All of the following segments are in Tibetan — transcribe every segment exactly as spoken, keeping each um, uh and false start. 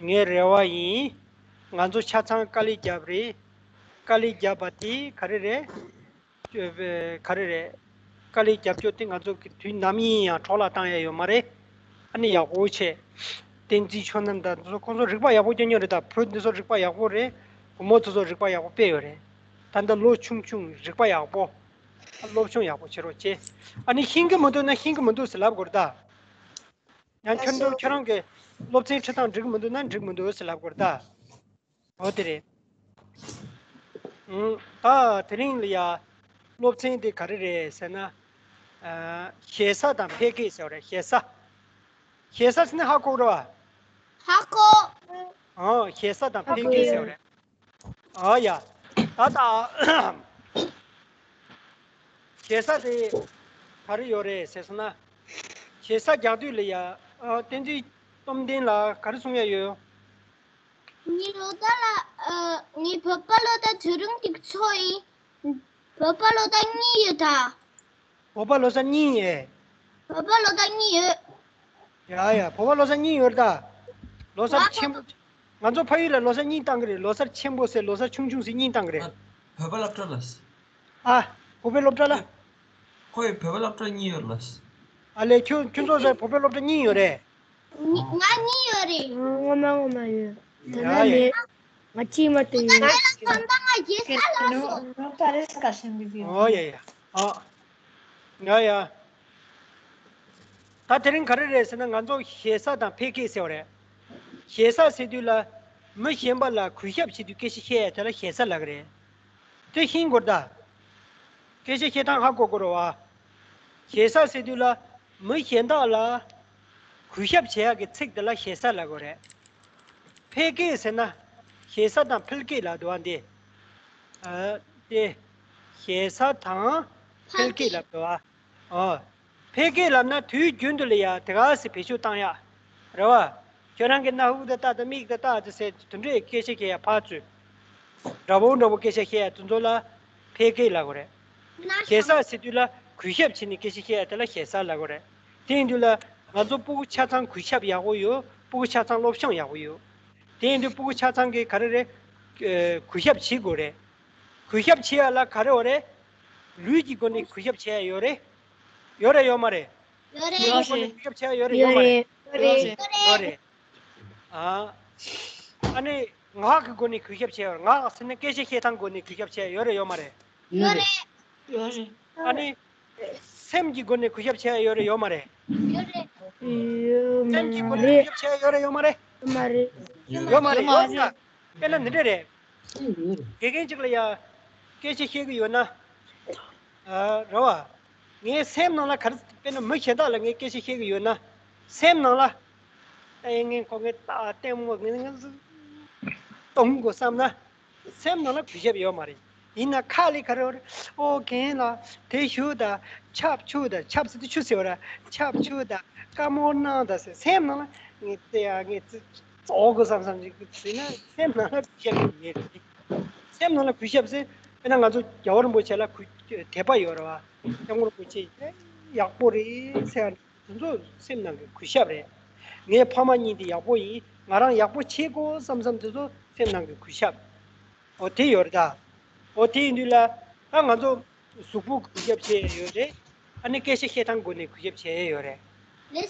ངའི་རེ་བ་ཡིན། ང་ཚོ་ཆ་ཚང་དཀའ་ལས་བརྒྱབ་རེད། དཀའ་ལས་བརྒྱབ་པ་དེ་ག་རེ་རེད། ག་རེ་རེད། དཀའ་ལས་རྒྱབ་སྐྱོར་དེ་ང་ཚོ་གི་དུས་ནམ་ཡིན་ཡང་འཕྲོ་བརླག་བཏང་ཡ་ཡོད་མ་རེད། ཨ་ནི་ཡག་པོ་བྱས། བསྟན་འཛིན་ཆོས་རྣམ་དང་ཁོང་ཚོ་རིག་པ་ཡག་པོ་སྐྱོན་ཡོད་རེད། ད་བུ་འདི་ཚོ་རིག་པ་ཡག་པོ་རེད། བུ་མོ་ཚོ་ཚོ་རིག་པ་ཡག་པོ་དཔེ་ཡོད་རེད། ད་ལྟ་ལོ་ཆུང་ཆུང་རིག་པ་ཡག་པོ། སློབ་སྦྱོང་ཡག་པོ་བྱེད་རོགས་བྱེད། ཨ་ནི་ཤེས་ཀྱི་མི་འདུག་ན་ཤེས་ཀྱི་མི་འདུག་ཟེར་ལབ་དགོས་རེད་ད། ཡང་ཁྱོད་ཚོ་ཁྱོད་རང་གི་སློབ་ཚན་ཁྲིད་སྟངས་འགྲིག་གི་མི་འདུག་ན་འགྲིག་མི་འདུག་ཟེར་ལབ་དགོས་རེད་ད། འོ་དེ་རེད། ཨང་། ད་དེ་རིང་ལ་ཡ། སློབ་ཚན་དེ་ག་རེ་རེད་ཟེར་ན། ཨ། ཞེ་ས་དང་འཕེལ་སྐད་ཟེར་བ་རེད། ཞེ་ས། ཞེ་ས་ཟེར་ན་ཧ་གོ་རེད་བ། ཧ་གོ། ཨང་། ཞེ་ས་དང་འཕེལ་སྐད་ཟེར་བ་རེད། ཨ་ཡ། ད་ད། ཞེ་ས་དེ་ག་རེ་ཡོད་རེད་ཟེར་སོང་ན། ཞེ་ས་རྒྱག་དུས་ལ་ཡ། ཨ། བསྟན་འཛིན་སྟོབས་ལྡན་ལགས་ག་རེ་གསུང་ཡ་ཡོད། ངའི་ལོ་ཟླ་ལ། ཨ། ངའི་བོད་པ་ལོ་ཟླ་དུས་རིང་གཅིག་ཚོ་ཡིན། བོད་པ་ལོ་ཟླ་གཉིས་ཡོད་ད། བོད་པ་ལོ་ཟླ་གཉིས་ཡོད། བོད་པ་ལོ་ཟླ་གཉིས་ཡོད། ཡ་ཡ། བོད་པ་ལོ་ཟླ་གཉིས་ཡོད་ད། ལོ་གསར་ཆེན་པོ། ང་ཚོ་ཕ་ཡུལ་ལ་ལོ་གསར་གཉིས་བཏང་གི་རེད། ལོ་གསར་ཆེན་པོ་ཟེར་ལོ་གསར་ཆུང་ཆུང་ཟེར་གཉིས་བཏང་གི་རེད། བོད་པ་སློབ་གྲྭ་ལ། ཨ། བོད་པའི་སློབ་གྲྭ་ལ། ཁོ་ཡི་བོད་པའི་སློབ་གྲྭ་གཉིས་ཡོད་ལ། ཨ་ལས། ཁྱོད་ཁྱོད་ཚོ་ཚོ་བོད་པའི་སློབ་གྲྭ་གཉིས་ཡོད་རེད། ང་གཉིས་ཡོད་རེད། ངོ་མ་ངོ་མ་ཡོད། དེ་ཡ་ན་ཡ། ལས་ང་གཅིག་མ་གཏོགས་ཡོད། ང་ལ་ཁམས་པ་ང་རྒྱལ་ས་ལ་སོང་། ཨོ་ཡ་ཡ། ཨ། ཡ་ཡ། ད་དེ་རིང་ག་རེ་རེད་ཟེར་ན་ང་ཚོ་ཞེ་ས་དང་འཕེལ་སྐད་ཟེར་བ་རེད། ཞེ་ས་ཟེར་དུས་ལ་མི་གཞན་པ་ལ་གུས་ཞབས་བྱེད་དུས་སྐད་ཆ་བཤད་ཡ་དེ་ལ་ཞེ་ས་ལབ་ཀྱི་རེད། དེ་ཤེས་དགོས་ད། སྐད་ཆ་བཤད་སྟངས་ཧ་གོ་དགོས་རེད་བ། ཞེ་ས་ཟེར་དུས་ལ་མི་གཞན་དག་ལ་གུས་ཞབས་བྱེད་ཡག་གི་ཚིག་དེ་ལ་ཞེ་ས་ལབ་དགོས་རེད། འཕེལ་སྐད་ཟེར་ན་ཞེ་ས་དང་འཕེལ་སྐད་ལབ་འདུག་བ་འདི། ཨ། དེ། ཞེ་ས་དང་འཕེལ་སྐད་ལབ་འདུག་བ། ཨོ། འཕེལ་སྐད་ལབ་ན་དུས་རྒྱུན་དུ་ལ་ཡ་དེ་ག་སེ་བེད་སྤྱོད་བཏང་ཡ། རེད་བ། ཁྱོད་རང་གི་སྣ་ཧུག་དེ་ལྟ་དང་མིག་དེ་ལྟ་དེ་ཟེར་དེ་འདྲའི་སྐད་ཆ་བཤད་ཡ་ཕར་ཚུར། འདྲ་པོ་འདྲ་པོ་སྐད་ཆ་བཤད་ཡ་དེ་ཚོ་ལ་འཕེལ་སྐད་ལབ་དགོས་རེད། ཞེ་ས་ཟེར་དུས་ལ་གུས་ཞབས་བྱས་ནས་སྐད་ཆ་བཤད་ཡ་དེ་ལ་ཞེ་ས་ལབ་དགོས་རེད། དེ་ཡིན་དུས་ལ་ང་ཚོ་སྤུ་གུ་ཆ་ཚང་གུས་ཞབས་ཡག་པོ་ཡོད། སྤུ་གུ་ཆ་ཚང་སློབ་སྦྱོང་ཡག་པོ་ཡོད། དེ་ཡིན་དུས་སྤུ་གུ་ཆ་ཚང་གིས་ག་རེ་རེད། ཨ། གུས་ཞབས་བྱེད་དགོས་རེད། གུས་ཞབས་བྱེད་ཡ་ལ་ག་རེ་ཡོད་རེད། ལུས་ཀྱི་སྒོ་ནས་གུས་ཞབས་བྱེད་ཡ་ཡོད་རེད། ཡོད་རེད་ཡོད་མ་རེད། ཡོད་རེད། ལུས་ཀྱི་སྒོ་ནས་གུས་ཞབས་བྱེད་ཡ་ཡོད་རེད་ཡོད་མ་རེད། ཡོད་རེད། ཡོད་རེད། ཨ། ཨ་ནི་ངག་གི་སྒོ་ནས་གུས་ཞབས་བྱེད་ཡ་ཡོད་རེད། ངག་ཟེར་ན་སྐད་ཆ་བཤད་སྟངས་སྒོ་ནས་གུས་ཞབས་བྱེད་ཡ་ཡོད་རེད་ཡོད་མ་རེད། ཡོད་རེད། ཡོད་རེད། ཨ་ནི། སེམས་ཀྱི་སྒོ་ནས་གུས་ཞབས་བྱེད་ཡ་ཡོད་རེད་ཡོད་མ་རེད། ཡོད་རེད། ཡོད་མ་རེད། སེམས་ཀྱི་སྒོ་ནས་གུས་ཞབས་བྱེད་ཡ་ཡོད་རེད་ཡོད་མ་རེད། ཡོད་མ་རེད། ཡོད་མ་རེད། ཡོད་ན། དཔེར་ན་འདི་འདྲ་རེད། དགེ་རྒན་གཅིག་ལ་ཡ། སྐད་ཆ་བཤད་གི་ཡོད་ན། ཨ། རེད་བ། ངའི་སེམས་ནང་ལ་ག་རེ། དཔེར་ན་མི་གཞན་དག་ལ་ངས་སྐད་ཆ་བཤད་གི་ཡོད་ན། སེམས་ནང་ལ། ཨེ། ངས་ཁོ་ངའི་ལྟ་ལྟད་མོ་ངས་ངས་གཏོང་དགོས་བསམ་ན། སེམས་ནང་ལ་གུས་ཞབས་ཡོད་མ་རེད། ཡིན་ན་ཁ་ལ་ག་རེ་རེད། ཨོ་རྒན་ལགས་དེ་ཞུ་དང་། ཆབ་ཆུ་དང་། ཆབ་ཟེར་དུས་ཆུ་ཟེར་བ་ར། ཆབ་ཆུ་དང་། བཀའ་མོལ་གནང་དང་ཟེར། སེམས་ནང་ལ་ངས་དེ་ཡ་ངས་ཙི་ཙོག་གོ་བསམ་བསམ་ཅིག་ཟེར་ན་སེམས་ནང་ལ་གུས་ཞབས་ཡོད་མེད་རེད། སེམས་ནང་ལ་གུས་ཞབས་ཟེར། དཔེར་ན་ང་ཚོ་རྒྱལ་བ་རིན་པོ་ཆེ་ལ་གུས་དད་པ་ཡོད་རེད་བ། སྐྱབས་མགོན་རིན་པོ་ཆེ་ཡག་པོ་རེད་ཟེར་ཡ། དེ་ཚོ་སེམས་ནང་གི་གུས་ཞབས་རེད། ངའི་ཕ་མ་གཉིས་དེ་ཡག་པོ་ཡིན། ང་རང་ཡག་པོ་བྱེད་དགོས་བསམ་བསམ། དེ་ཚོ་སེམས་ནང་གི་གུས་ཞབས། འོ་དེ་ཡོད་རེད་ད། འོ་དེ་ཡིན་དུས་ལ་ད་ང་ཚོ་གཟུགས་པོ་གུས་ཞབས་བྱེད་ཡ་ཡོད་རེད། ཨ་ནི་སྐད་ཆ་བཤད་སྟངས་སྒོ་ནས་གུས་ཞབས་བྱེད་ཡ་ཡོད་རེད།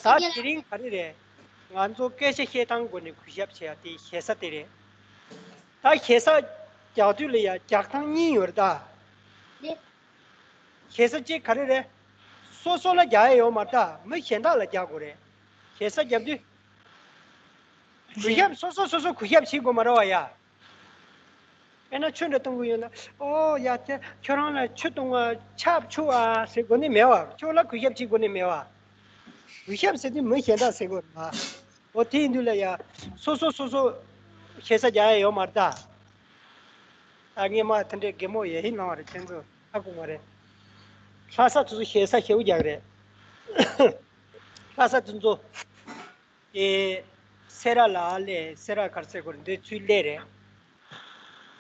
ད་དེ་རིང་ག་རེ་རེད། ང་ཚོ་སྐད་ཆ་བཤད་སྟངས་སྒོ་ནས་གུས་ཞབས་བྱེད་ཡ་དེ་ཞེ་ས་དེ་རེད། ད་ཞེ་ས་རྒྱག་དུས་ལ་ཡ་རྒྱག་སྟངས་གཉིས་ཡོད་རེད་ད། ཞེ་ས་གཅིག་ག་རེ་རེད། སོ་སོ་ལ་རྒྱག་ཡ་ཡོད་མ་རེད་ད། མི་གཞན་དག་ལ་རྒྱག་དགོས་རེད། ཞེ་ས་རྒྱབ་དུས། གུས་ཞབས། སོ་སོ་སོ་སོ་གུས་ཞབས་བྱེད་དགོས་མ་རེད་བ་ཡ། དཔེར་ན་ཆུ་འདྲ་གཏོང་གི་ཡོད་ན། ཨོ་ཡ། དེ་ཁྱོད་རང་ལ་ཆུ་གཏོང་བ་ཆབ་ཆུ་ཨ་ཟེར་དགོས་ནི་མེད་བ། ཁྱོད་ལ་གུས་ཞབས་བྱེད་དགོས་ནི་མེད་བ། གུས་ཞབས་ཟེར་དུས་མི་གཞན་དག་ཟེར་དགོས་རེད་བ། འོ་དེ་ཡིན་དུས་ལ་ཡ། སོ་སོ་སོ་སོ་ཞེ་ས་རྒྱག་ཡ་ཡོད་མ་རེད་ད། ད་ངས་མ་དེ་འདྲའི་གད་མོ་ཡ་ཧི་ལང་བ་རེད། ཁྱེད་ཚོ་ཧ་གོ་མ་རེད། ལྷ་ས་དེ་ཚོ་ཞེ་ས་ཞེ་པོ་རྒྱག་གི་རེད། ལྷ་ས་དེ་ཚོ། ཨེ། སེ་ར་ལ་སླེབས། སེ་ར་ག་རེ་ཟེར་དགོས་རེད། འདི་ཚུར་སླེབས་རེད།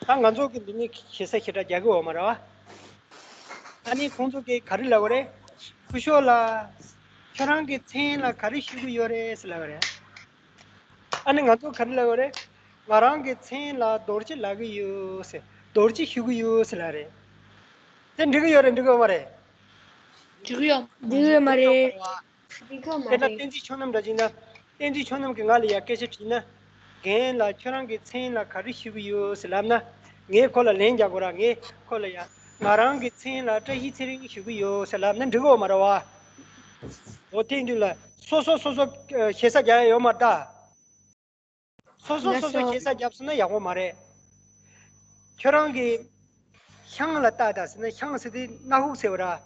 ད་ང་ཚོ་གི་འདི་ནས་ཞེ་ས་ཞེ་དྲག་རྒྱག་གི་ཡོད་མ་རེད་བ། ཨ་ནི་ཁོང་ཚོ་གིས་ག་རེ་ལབ་པ་རེད། སྐུ་ཞབས་ལགས། ཁྱོད་རང་གི་མཚན་ལ་ག་རེ་ཞུ་གི་ཡོད་རེད་ཟེར་ལབ་པ་རེད། ཨ་ནི་ང་ཚོ་ག་རེ་ལབ་ཡོད་རེད། ང་རང་གི་མཚན་ལ་རྡོ་རྗེ་ལབ་ཀྱི་ཡོད་ཟེར། རྡོ་རྗེ་ཞུ་གི་ཡོད་ཟེར་ལབ་རེད། དེ་འགྲིག་གི་ཡོད་རེད། འགྲིག་གི་ཡོད་མ་རེད། འགྲིག་གི་ཡོད། འགྲིག་གི་ཡོད་མ་རེད། འགྲིག་གི་ཡོད་མ་དཔེར་ན་རེད། བསྟན་འཛིན་ཆོས་རྣམས་འདྲ་ཅིག་ན། བསྟན་འཛིན་ཆོས་རྣམས་ཀྱིས་ང་ལ་ཡ་སྐད་ཆ་དྲིས་ན། རྒན་ལགས་ཁྱོད་རང་གི་མཚན་ལ་ག་རེ་ཞུ་གི་ཡོད་ཟེར་ལབ་ན། ངས་ཁོ་ལ་ལན་རྒྱག་དགོས་ར། ངས་ཁོ་ལ་ཡ། ང་རང་གི་མཚན་ལ་བཀྲ་ཤིས་ཚེ་རིང་ཞུ་གི་ཡོད་ཟེར་ལབ་ན་འགྲིག་གི་ཡོད་མ་རེད་བ། འོ་དེ་འདུག་ལ། སོ་སོ་སོ་སོ་ཞེ་ས་རྒྱག་ཡ་ཡོད་མ་རེད་ད། སོ་སོ་སོ་སོ་ཞེ་ས་བརྒྱབ་སོང་ན་ཡག་པོ་མ་རེད། ཁྱོད་རང་གི་ཤང་ལ་ལྟ་ད་ཟེར་ན་ཤང་ཟེར་དེ་སྣ་ཁུག་ཟེར་བ་ར།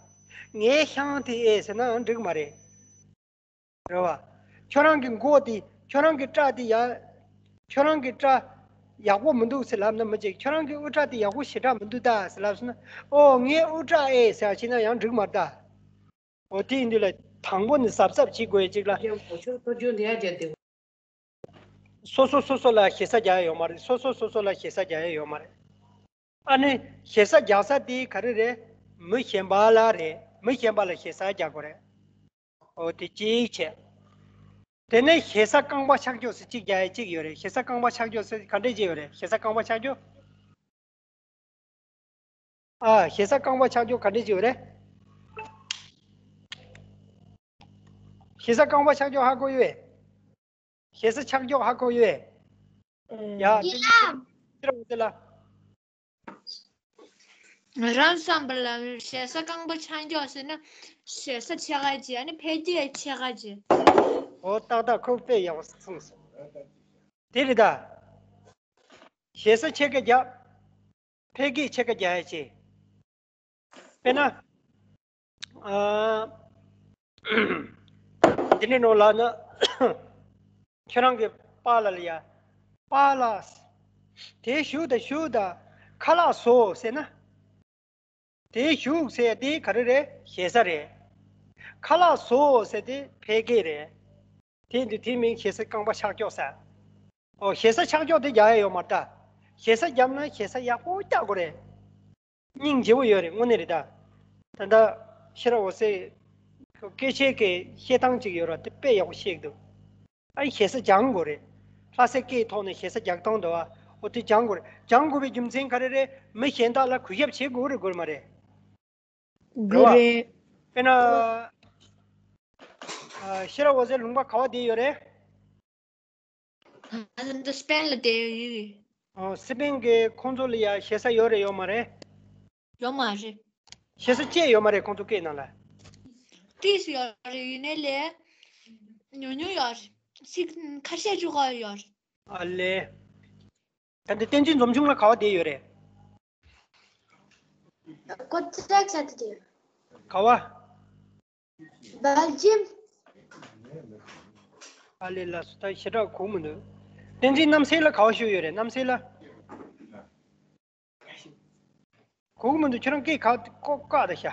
ངའི་ཤང་དེ་ཨེ་ཟེར་ན་འགྲིག་མ་རེད། རེད་བ། ཁྱོད་རང་གི་མགོ་དེ་ཁྱོད་རང་གི་སྐྲ་དེ་ཡ། ཁྱོད་རང་གི་སྐྲ་ཡག་པོ་མི་འདུག་ཟེར་ལབ་ན་མི་བྱེད། ཁྱོད་རང་གི་དབུ་སྐྲ་དེ་ཡག་པོ་ཞེ་དྲག་མི་འདུག་ད་ཟེར་ལབ་སོང་ན། ཨོ་ངའི་དབུ་སྐྲ་ཨེ་ཟེར་བྱས་ན་ཡང་འགྲིག་མ་རེད་ད། འོ་དེ་ཡིན་དུས་ལ་དང་པོ་ནས་གཟབ་གཟབ་བྱེད་དགོས་ཡ་གཅིག་ལ། ཡང་གོ་ཆོད་ཐོ་ཅོ་འདི་ཡ་རྒྱ་དེ། སོ་སོ་སོ་སོ་ལ་ཞེ་ས་རྒྱག་ཡ་ཡོད་མ་རེད། སོ་སོ་སོ་སོ་ལ་ཞེ་ས་རྒྱག་ཡ་ཡོད་མ་རེད། ཨ་ནི་ཞེ་ས་རྒྱག་ས་དེ་ག་རེ་རེད། མི་གཞན་པ་ལ་རེད། མི་གཞན་པ་ལ་ཞེ་ས་རྒྱག་དགོས་རེད། འོ་དེ་གཅིག་བྱས། དེ་ནས་ཞེ་ས་རྐང་པ་ཆག་ཆོག་ཟེར་གཅིག་རྒྱག་ཡ་གཅིག་ཡོད་རེད། ཞེ་ས་རྐང་པ་ཆག་ཆོག་ཟེར་ག་འདྲས་ཅིག་ཡོད་རེད། ཞེ་ས་རྐང་པ་ཆག་ཆོག་ཨ། ཞེ་ས་རྐང་པ་ཆག་ཆོག་ག་འདྲས་ཅིག་ཡོད་རེད། ཞེ་ས་རྐང་པ་ཆག་ཆོག་ཧ་གོ་ཡོད། ཞེ་ས་ཆག་ཆོག་ཧ་གོ་ཡོད། ཡ། ཡ། ཁྱེད་རང་ཚོ་ལ། ང་རང་བསམ་པ་ལ་ཞེ་ས་རྐང་པ་ཆག་ཆོག་ཟེར་ན་ཞེ་ས་ཕྱེད་ཀ་ཅིག་ཨ་ནི་འཕེལ་རྒྱས་ཕྱེད་ཀ་ཅིག་འོ་ཏག་ཏག་ཁོ་དཔེ་ཡག་པོ་གསུངས་སོང་། དེ་རེད་ད། ཞེ་ས་ཕྱེད་ཀ་རྒྱག་འཕེལ་རྒྱས་ཕྱེད་ཀ་རྒྱག་ཡ་ཅིག་དཔེར་ན། ཨ། འདི་ནས་ནོར་ལ་ན། ཁྱོད་རང་གི་པཱ་ལགས་ལ་ཡ། པཱ་ལགས། དེ་བཞུགས་དང་བཞུགས་དང་ཁ་ལག་བཟོ་ཟེར་ན། དེ་བཞུགས་ཟེར་དེ་ག་རེ་རེད། ཞེ་ས་རེད། ཁ་ལག་བཟོ་ཟེར་དེ་འཕེལ་རྒྱས་རེད། དེ་འདི་དེ་མིན་ཞེ་ས་རྐང་པ་ཆག་ཆོག་ཟེར། ཨོ་ཞེ་ས་ཆག་ཆོག་དེ་རྒྱག་ཡ་ཡོད་མ་རེད་ད། ཞེ་ས་བརྒྱབ་ན་ཞེ་ས་ཡག་པོ་རྒྱག་དགོས་རེད། སྙིང་རྗེ་པོ་ཡོད་རེད། དངོས་གནས་རེད་ད། ད་ལྟ་ཤེས་རབ་འོད་ཟེར་སྐད་ཆའི་གི་བཤད་སྟངས་ཅིག་ཡོད་ར། དེ་དཔེ་ཡག་པོ་བཤད་ཀྱི་འདུག་ཨ་ཞེ་ས་སྦྱང་དགོས་རེད། ལྷ་སའི་སྐད་ཐོག་ནས་ཞེ་ས་རྒྱག་སྟངས་འདུག་ཨ། འོ་དེ་སྦྱང་དགོས་རེད། སྦྱང་དགོས་པའི་རྒྱུ་མཚན་ག་རེ་རེད། མི་གཞན་དག་ལ་གུས་ཞབས་བྱེད་དགོས་རེད་དགོས་རེད་མ་རེད། དགོས་རེད། དཔེར་ན། ཨ། ཤེས་རབ་འོད་ཟེར་ལུང་པ་ག་བ་བསྡད་ཡོད་རེད། ང་ཚོ་འདི་སི་པེན་ལ་བསྡད་ཡོད། ཨོ། སི་པེན་གྱི་ཁོང་ཚོ་ལ་ཡ་ཞེ་ས་ཡོད་རེད་ཡོད་མ་རེད། ཡོད་མ་རེད། ཞེ་ས་བཅད་ཡོད་མ་རེད་ཁོང་ཚོ་སྐད་ནང་ལ། ཏིས་ཡོད་རེད། ཡིན་ནའི་ལས་ཉུང་ཉུང་ཡོད་རེད། ཚིག་ཁ་ཤས་ཅིག་ཡོད་རེད། ཨ་ལས། ད་འདི་བསྟན་འཛིན་འཛོམས་ཆུང་ལ་ག་བ་བསྡད་ཡོད་རེད། ཀོ་ཏྲག་ས་དེ་རེད། ག་བ། སྦེལ་ཇིམ། ཨ་ལས་ལགས་སོ། ད་ཞེ་དྲག་གོ་མི་འདུག་བསྟན་འཛིན་རྣམ་སྲས་ལ་ག་བ་བཞུགས་ཡོད་རེད། རྣམ་སྲས་ལ། གོ་མི་འདུག་ཁྱོད་རང་སྐད་ག་ཀོ་ཀ་ད་ཤ།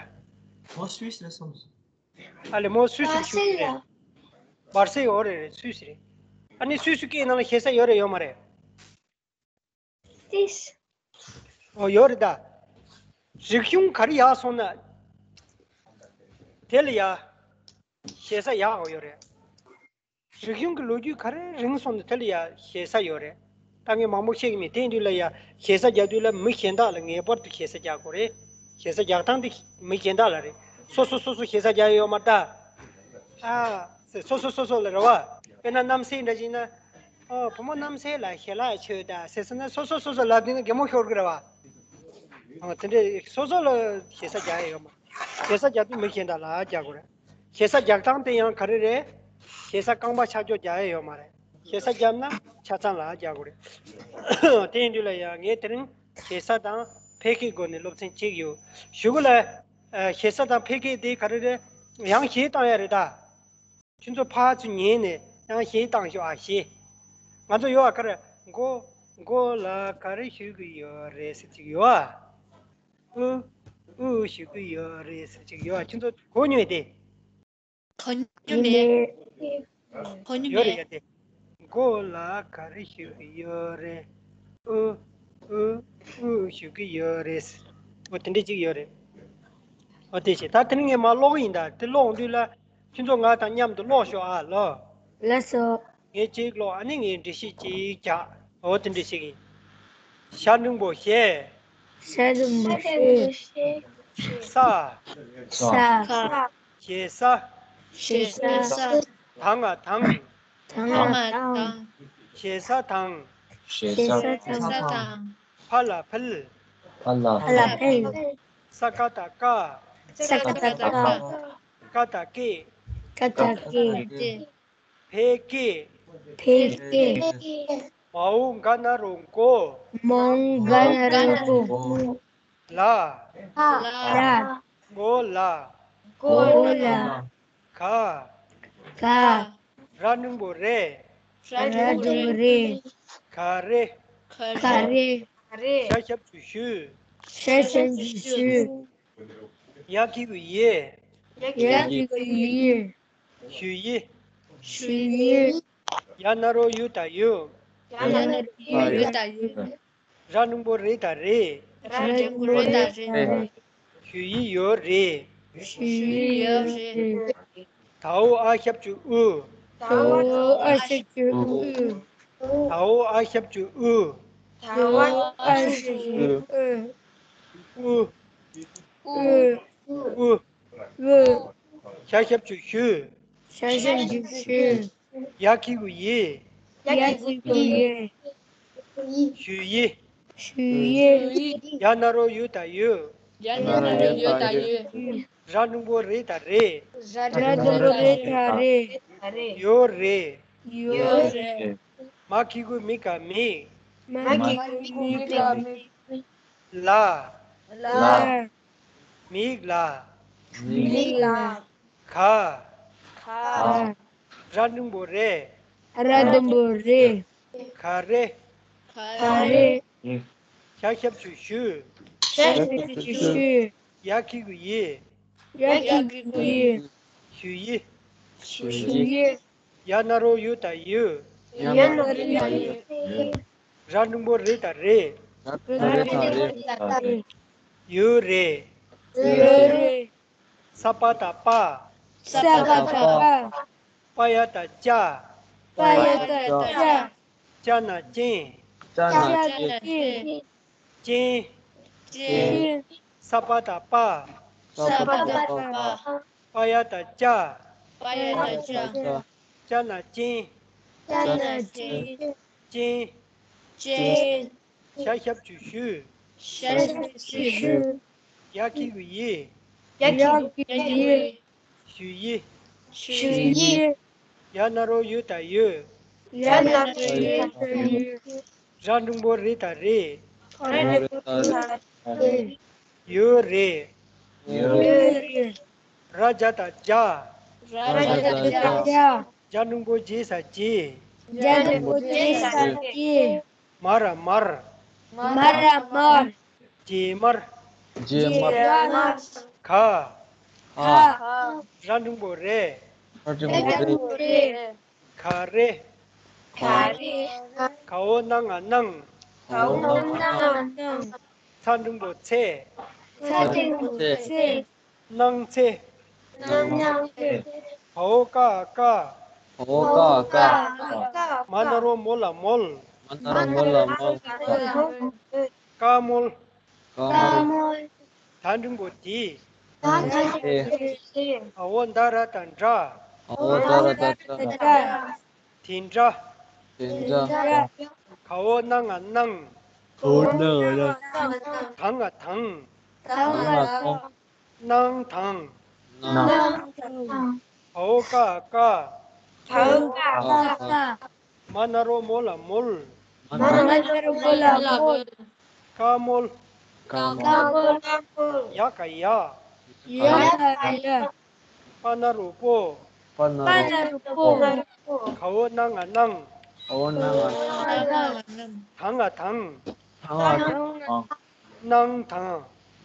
མོ་སུད་སི་ལ་སོང་སོང་། ཨ་ལས་མོ་སུད་སི་ལ་བཞུགས་ཡོད་རེད། སྦར་སེལ་ལ། སྦར་སེལ་འོ་རེད་རེད། སུད་སི་རེད། ཨ་ནི་སུད་སི་སྐད་ནང་ལ་ཞེ་ས་ཡོད་རེད་ཡོད་མ་རེད། ཏིས། ཨོ་ཡོད་རེད་ད། རིག་གཞུང་ག་རེ་ཡག་སོང་ན། དེ་ལ་ཡ། ཞེ་ས་ཡག་ཡོད་རེད། རིག་གཞུང་གི་ལོ་རྒྱུས་ག་རེ་རིང་སོང་ན་དེ་ལ་ཡ་ཞེ་ས་ཡོད་རེད། ད་ངས་མང་པོ་བཤད་ཀྱི་མེད། དེ་ཡིན་དུས་ལ་ཡ་ཞེ་ས་རྒྱག་དུས་ལ་མི་གཞན་དག་ལ་ངེས་པར་དུ་ཞེ་ས་རྒྱག་དགོས་རེད། ཞེ་ས་རྒྱག་སྟངས་དེ་མི་གཞན་དག་ལ་རེད། སོ་སོ་སོ་སོ་ཞེ་ས་རྒྱག་ཡ་ཡོད་མ་རེད་ད། ཨ། སོ་སོ་སོ་སོ་ལ་རེད་བ། དཔེར་ན་རྣམ་སྲས་འདྲ་ཞིག་ན། ཨོ་བུ་མོ་རྣམ་སྲས་ལ་ཞལ་ལག་མཆོད་ད་ཟེར་སོང་ན་སོ་སོ་སོ་སོ་ལབ་དུས་ན་གད་མོ་ཤོར་གི་རེད་བ། ཨོ་དེ་འདྲས་སོ་སོ་ལ་ཞེ་ས་རྒྱག་ཡ་ཡོད་མ། ཞེ་ས་རྒྱག་དུས་མི་གཞན་དག་ལ་རྒྱག་དགོས་རེད། ཞེ་ས་རྒྱག་སྟངས་དེ་ཡང་ག་རེ་རེད། ཞེ་ས་རྐང་པ་ཆག་ཆོག་རྒྱག་ཡ་ཡོད་མ་རེད། ཞེ་ས་བརྒྱབ་ན་ཆ་ཚང་ལ་རྒྱག་དགོས་རེད། དེ་ཡིན་དུས་ལ་ཡང་ངས་དེ་རིང་ཞེ་ས་དང་འཕེལ་རྒྱས་སྒོ་ནས་སློབ་ཚན་གཅིག་ཡོད། གཞུག་གུ་ལ་ཞེ་ས་དང་འཕེལ་རྒྱས་དེ་ག་རེ་རེད། ཡང་གཞས་བཏང་ཡ་རེད་ད། ཁྱོད་ཚོ་ཕར་ཚུར་ཉན་ནས་ཡང་གཞས་བཏང་ཤོག་ཨ་གཞས། ང་ཚོ་ཡོད་ཨ་ག་རེ། མགོ་མགོ་ལ་ག་རེ་ཞུ་གི་ཡོད་རེད་ཟེར་ཅིག་ཡོད་ཨ། ཨུ་ཨུ་ཞུ་གི་ཡོད་རེད་ཟེར་ཅིག་ཡོད་ཨ། ཁྱོད་ཚོ་གོ་མྱོང་དེ། གོ་མྱོང་མེད། གོ་མྱོང་ཡོད་རེད་མེད། ཡ་དེ། མགོ་ལ་ག་རེ་ཞུ་གི་ཡོད་རེད། ཨུ་ཨུ་ཨུ་ཞུ་གི་ཡོད་རེད། འོ་དེ་འདྲ་ཅིག་ཡོད་རེད། འོ་དེ་བྱས་ད་དེ་ནི་ངས་མར་ཀློག་གི་ཡིན། ད་དེ་ཀློག་དུས་ལ་ཁྱོད་ཚོ་ང་དང་མཉམ་དུ་ཀློག་ཤོག་ཨ་ལོ། ལགས་སོ། ངས་གཅིག་ཀློག་ཨ་ནི་ངས་འགྲེལ་བཤད་གཅིག་རྒྱག་འོ་དེ་འདྲ་ཞིག་ཡིན། ཤ་འགྲེང་བུ་ཤེ། ཤ་འགྲེང་བུ་ཤེ། ས། ས། ས། ཞེ་ས། ཞེ་ས། ད་ང་དང་། ད་ང་དང་། ཞེ་ས་དང་། ཞེ་ས་དང་། ཕ་ལ་ཕུལ། ཕ་ལ་ཕུལ། ས་ཀ་བཏགས་སྐ། ས་ཀ་བཏགས་སྐ། ཀ་བཏགས་སྐེ། ཀ་བཏགས་སྐེ། བྷེ་སྐེ། བྷེ་སྐེ། མའོ་ག་ན་རོ་མགོ། མའོ་ག་ན་རོ་མགོ། ལ། ལ། མགོ་ལ། མགོ་ལ། ག། ག། ར་འགྲེང་བུ་རེ། ར་འགྲེང་བུ་རེ། ག་རེ། ག་རེ། ཤ་ཞབས་ཀྱུ་ཤུ། ཤ་ཞབས་ཀྱུ་ཤུ། ཡ་གི་གུ་ཡེ། ཡ་གི་གུ་ཡེ། ཞུ་ཡི། ཞུ་ཡི། ཡ་ན་རོ་ཡུ་ད་ཡུ། ཡ་ན་རོ་ཡུ་ད་ཡུ། ར་འགྲེང་བུ་རེ་ད་རེ། ར་འགྲེང་བུ་རེ་ད་རེ། ཞུ་ཡི་ཡོད་རེད། ཞུ་ཡི་ཡོད་རེད། ད་འོ་ཨ་ཞབས་ཀྱུ་ཨུ། ད་འོ་ཨ་ཞབས་ཀྱུ་ཨུ། ད་འོ་ཨ་ཞབས་ཀྱུ་ཨུ། ད་འོ་ཨ་ཞབས་ཀྱུ་ཨུ། ཨུ། ཨུ། ཨུ། ཨུ། ཤ་ཞབས་ཀྱུ་ཤུ། ཤ་ཞབས་ཀྱུ་ཤུ། ཡ་གི་གུ་ཡེ། ཡ་གི་གུ་ཡེ། ཞུ་ཡི། ཞུ་ཡི། ཡ་ན་རོ་ཡུ་ད་ཡུ། ཡ་ན་རོ་ཡུ་ད་ཡུ། ར་འགྲེང་བུ་རེ་ད་རེ། ར་འགྲེང་བུ་རེ་ད་རེ། ཡོད་རེད། ཡོད་རེད། མ་གི་གུ་མི་ག་མིག། མ་གི་གུ་མི་ག་མིག། ལ། ལ། མིག་ལ། མིག་ལ། ག། ག། ར་འགྲེང་བུ་རེ། ར་འགྲེང་བུ་རེ། ག་རེ། ག་རེ། ཤ་ཞབས་ཀྱུ་ཤུ། ཤ་ཞབས་ཀྱུ་ཤུ། ཡ་གི་གུ་ཡེ། ཡ་གི་གུ་ཡེ། ཞུ་ཡི། ཞུ་ཡི། ཡ་ན་རོ་ཡུ་ད་ཡུ། ཡ་ན་རོ་ཡུ་ད་ཡུ། ར་འགྲེང་བུ་རེ་ད་རེ། ར་འགྲེང་བུ་རེ་ད་རེ། ཡོད་རེད། ཡོད་རེད། ས་པ་བཏགས་སྤ། ས་པ་བཏགས་སྤ། པ་ཡ་བཏགས་སྤྱ། པ་ཡ་བཏགས་སྤྱ། ཅ་ན་ཅན། ཅ་ན་ཅན། ཅན། ཅན། ཅན། ས་པ་བཏགས་སྤ། ས་པ་བཏགས་སྤ། པ་ཡ་བཏགས་སྤྱ། པ་ཡ་བཏགས་སྤྱ། ཅ་ན་ཅན། ཅ་ན་ཅན། ཅན། ཅན། ཤ་ཞབས་ཀྱུ་ཤུ། ཤ་ཞབས་ཀྱུ་ཤུ། ཡ་གི་གུ་ཡེ། ཡ་གི་གུ་ཡེ། ཞུ་ཡི། ཞུ་ཡི། ཡ་ན་རོ་ཡུ་ད་ཡུ། ཡ་ན་རོ་ཡུ་ད་ཡུ། ར་འགྲེང་བུ་རེ་ད་རེ། ར་འགྲེང་བུ་རེ་ད་རེ། ཡོད་རེད། ཡོད་རེད། ར་ཇ་བཏགས་རྗ། ར་ཇ་བཏགས་རྗ། ཇ་འགྲེང་བུ་ཇེ་ས་རྗེས། ཇ་འགྲེང་བུ་ཇེ་ས་རྗེས། མ་ར་མར། མ་ར་མར། རྗེས་མར། རྗེས་མར། ག། ག། ར་འགྲེང་བུ་རེ། ར་འགྲེང་བུ་རེ། ག་རེ། ག་རེ། ག་འོ་ན་ང་གནང་། ག་འོ་ན་ང་གནང་། ཚ་འགྲེང་བུ་ཚེ། ཚ་འགྲེང་བུ་ཚེ། གནང་ཚེ། གནང་ཚེ། བ་འོ་ཀ་བཀའ། བ་འོ་ཀ་བཀའ། མ་ན་རོ་མོ་ལ་མོལ། མ་ན་རོ་མོ་ལ་མོལ། བཀའ་མོལ། བཀའ་མོལ། ད་འགྲེང་བུ་དེ། ད་འགྲེང་བུ་དེ། འ་འོ་ད་ར་བཏགས་འདྲ། འ་འོ་ད་ར་བཏགས་འདྲ། དེ་འདྲ། དེ་འདྲ། ག་འོ་ན་ང་གནང་། ག་འོ་ན་ང་གནང་། ད་ང་དང་། ད་ང་དང་། གནང་དང་། གནང་དང་། བ་འོ་ཀ་བཀའ། བ་འོ་ཀ་བཀའ། མ་ན་རོ་མོ་ལ་མོལ། མ་ན་རོ་མོ་ལ་མོལ། བཀའ་མོལ། བཀའ་མོལ། ཡ་ག་ཡ། ཡ་ག་ཡ། པ་ན་རོ་པོ། པ་ན་རོ་པོ། ག་འོ་ན་ང་གནང་། ག་འོ་ན་ང་གནང་། ད་ང་དང་། ད་ང་དང་། གནང་དང་།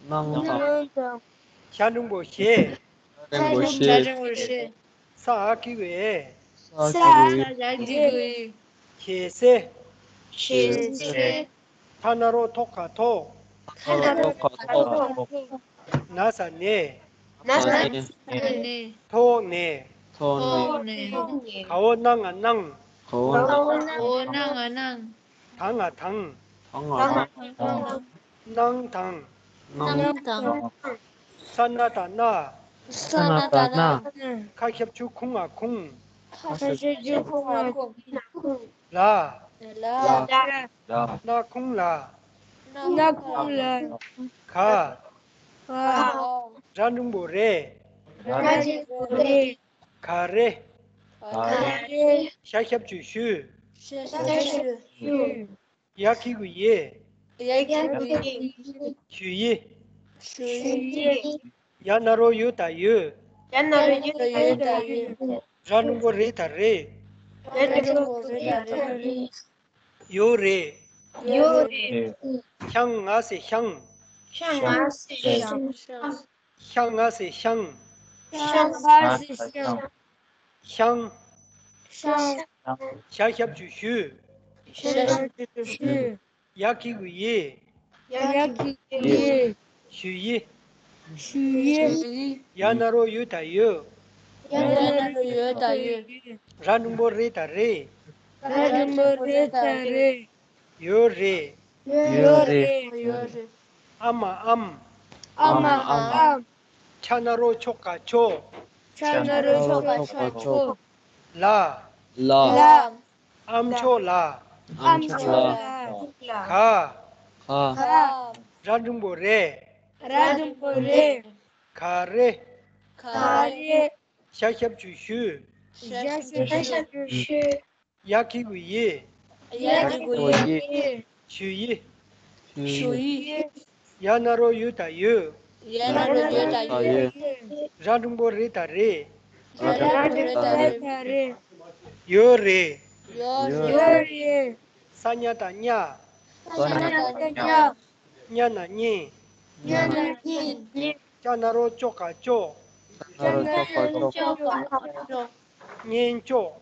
གནང་དང་། ཤ་འགྲེང་བུ་ཤེ། ཤ་འགྲེང་བུ་ཤེ། ས་འ་གི་གུ་འེ། ས་འ་གི་གུ་འེ། ཞེ་སའི། ཞེ་སའི། ཐ་ན་རོ་ཐོ་ག་ཐོག། ཐ་ན་རོ་ཐོ་ག་ཐོག། ན་ས་ནས། ན་ས་ནས། ཐོག་ནས། ཐོག་ནས། ག་འོ་ན་ང་གནང་། ག་འོག་ག་འོག་གནའ་ང་གནང་། ད་ང་དང་། ད་ང་དང་། གནང་དང་། གནང་དང་། ས་ན་བཏགས་གནའ། ས་ན་བཏགས་གནའ། ཁ་ཞབས་ཀྱུ་ཁུ་ང་ཁུང་། ཁ་ཞབས་ཀྱུ་ཁུ་ང་ཁུང་། ལ། ལ། ལ། གནའ་ཁུང་ལ། གནའ་ཁུང་ལ། ག། ག། ར་འགྲེང་བུ་རེ། ར་འགྲེང་བུ་རེ། ག་རེ། ག་རེ། ཞ་ཞབས་ཀྱུ་ཞུ། ཞ་ཞབས་ཀྱུ་ཞུ། ཡ་གི་གུ་ཡི། ཡ་གི་གུ་ཡི། ཞུ་ཡི། ཞུ་ཡི། ཡ་ན་རོ་ཡོ་ད་ཡོད། ཡ་ན་རོ་ཡོ་ད་ཡོད། ར་འགྲེང་བུ་རེ་ད་རེད། ར་འགྲེང་བུ་རེ་ད་རེད། ཡོད་རེད། ཡོད་རེད། ཤང་ང་ཟེར་ཤང་། ཤང་ང་ཟེར་ཤང་། ཤང་ང་ཟེར་ཤང་། ཤང་ང་ཟེར་ཤང་། ཤང་། ཤང་། ཞ་ཞབས་ཀྱུ་ཞུ། ཞ་ཞབས་ཀྱུ་ཞུ། ཡ་གི་གུ་ཡི། ཡ་གི་གུ་ཡི། ཞུ་ཡི། ཞུ་ཡི། ཡ་ན་རོ་ཡོ་ད་ཡོད། ཡ་ན་རོ་ཡོ་ད་ཡོད། ར་འགྲེང་བུ་རེ་ད་རེད། ར་འགྲེང་བུ་རེ་ད་རེད། ཡོད་རེད། ཡོད་རེད། ཡོད་རེད། ཨ་མ་ཨམ། ཨ་མ་ཨམ། ཆ་ན་རོ་ཆོ་ག་ཆོ། ཆ་ན་རོ་ཆོ་ག་ཆོ། ལ། ལ། ལ། ཨམ་ཆོག་ལ། ཨམ་ཆོག་ལ། ག། ག། ག། ར་འགྲེང་བུ་རེ། ར་འགྲེང་བུ་རེ། ག་རེ། ག་རེ། ཞ་ཞབས་ཀྱུ་ཞུ། ཞ་ཞབས་ཀྱུ་ཞུ། ཡ་གི་གུ་ཡི། ཡ་གི་གུ་ཡི། ཞུ་ཡི། ཞུ་ཡི། ཡ་ན་རོ་ཡོ་ད་ཡོད། ཡ་ན་རོ་ཡོ་ད་ཡོད། ར་འགྲེང་བུ་རེ་ད་རེད། ར་འགྲེང་བུ་རེ་ད་རེད། ཡོད་རེད། ཡོད་རེད། ས་ཉ་བཏགས་སྙ། ས་ཉ་བཏགས་སྙ། སྙ་ན་སྙན། སྙ་ན་སྙན། ཅ་ན་རོ་ཅོ་ག་ཅོག་ཅ་ན་རོ་ཅོ་ག་ཅོག་སྙན་ཅོག་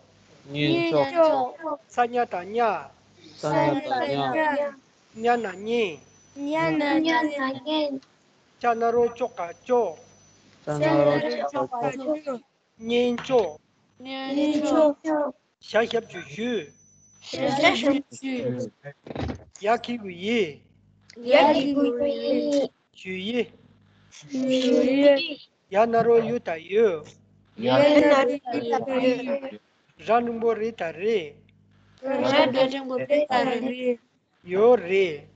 སྙན་ཅོག་ས་ཉ་བཏགས་སྙ། ས་ཉ་བཏགས་སྙ། སྙ་ན་སྙན། སྙ་ན་སྙན། ཅ་ན་རོ་ཅོ་ག་ཅོག་ཅ་ན་རོ་ཅོ་ག་ཅོག་སྙན་ཅོག་སྙན་ཅོག་ཞ་ཞབས་ཀྱུ་ཞུ། ཞ་ཞབས་ཀྱུ་ཞུ། ཡ་གི་གུ་ཡི། ཡ་གི་གུ་ཡི། ཞུ་ཡི། ཞུ་ཡི། ཡ་ན་རོ་ཡོ་ད་ཡོད། ཡ་ན་རོ་ཡོ་ད་ཡོད། ར་འགྲེང་བུ་རེ་ད་རེད། ར་འགྲེང་བུ་རེ་ད་རེད། ཡོད་རེད།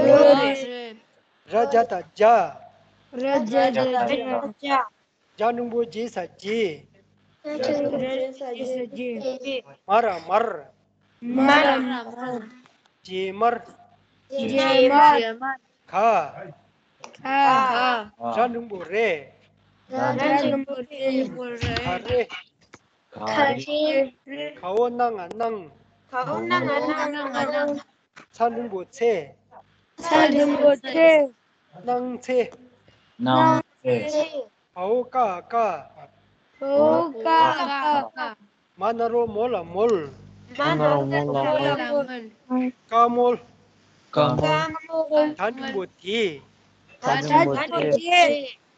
ཡོད་རེད། ར་ཇ་བཏགས་རྒྱ། ར་ཇ་བཏགས་རྒྱ། ཇ་འགྲེང་བུ་ཇེ་ས་རྗེས། ཇ་འགྲེང་བུ་ཇེ་ས་རྗེས། མ་ར་མར། མ་ར་མར། རྗེས་མར། རྗེས་མར། ག་ག་ར་འགྲེང་བུ་རེ། ར་འགྲེང་བུ་རེ། ག་རེ། ག་རེ། ག་འོག་གནའ་ང་གནང་། ག་འོག་གནའ་ང་གནང་། ཚ་འགྲེང་བུ་ཚེ། ཚ་འགྲེང་བུ་ཚེ། གནང་ཚེ། གནང་ཚེ། བ་འོག་ཀ་འ་བཀའ། བ་འོག་ཀ་འ་བཀའ། མ་ན་རོ་མོ་ལ་མོལ། མ་ན་རོ་མོ་ལ་མོལ། བཀའ་མོལ། བཀའ་མོལ། ད་འགྲེང་བུ་དེ། ད་འགྲེང་བུ་དེ།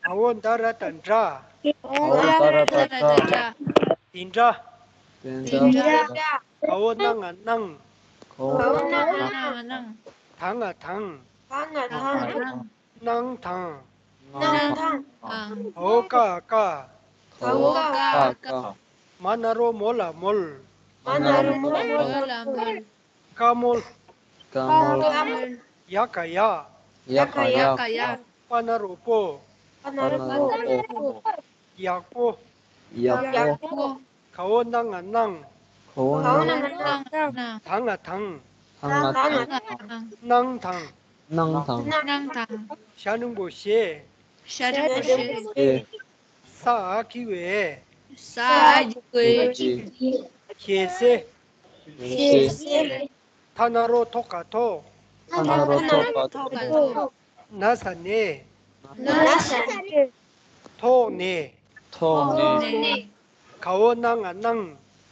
ད་འོག་ད་ར་བཏགས་འདྲ། ད་འོག་ད་ར་བཏགས་འདྲ། དེ་འདྲ། དེ་འདྲ། ག་འོག་གནའ་ང་གནང་། ག་འོག་གནའ་ང་གནང་། ད་ང་དང་། ད་ང་དང་། གནང་དང་། གནང་དང་། བ་འོག་ཀ་འ་བཀའ། བ་འོག་ཀ་འ་བཀའ། མ་ན་རོ་མོ་ལ་མོལ། མ་ན་རོ་མོ་ལ་མོལ། བཀའ་མོལ། བཀའ་མོལ། ཡ་ག་ཡག་ཡ་ག་ཡག་པ་ན་རོ་པོ། པ་ན་རོ་པོ། ཡག་པོ། ཡག་པོ། ག་འོག་གནའ་ང་གནང་། ག་འོག་གནའ་ང་གནང་། ད་ང་དང་། ད་ང་དང་། གནང་དང་། གནང་དང་། གནང་དང་། ཞ་འགྲེང་བུ་ཞེས། ཞ་འགྲེང་བུ་ཞེས། ས་འ་གི་གུ་འོས། ས་འ་གི་གུ་འོས། ཞེས་ཟེར། ཞེས་ཟེར། ཐ་ན་རོ་ཐོ་ག་ཐོག་ཐ་ན་རོ་ཐོ་ག་ཐོག་ན་ས་ནས། ན་ས་ནས། ཐོག་ནས། ཐོག་ནས། ག་འོག་གནའ་ང་གནང་།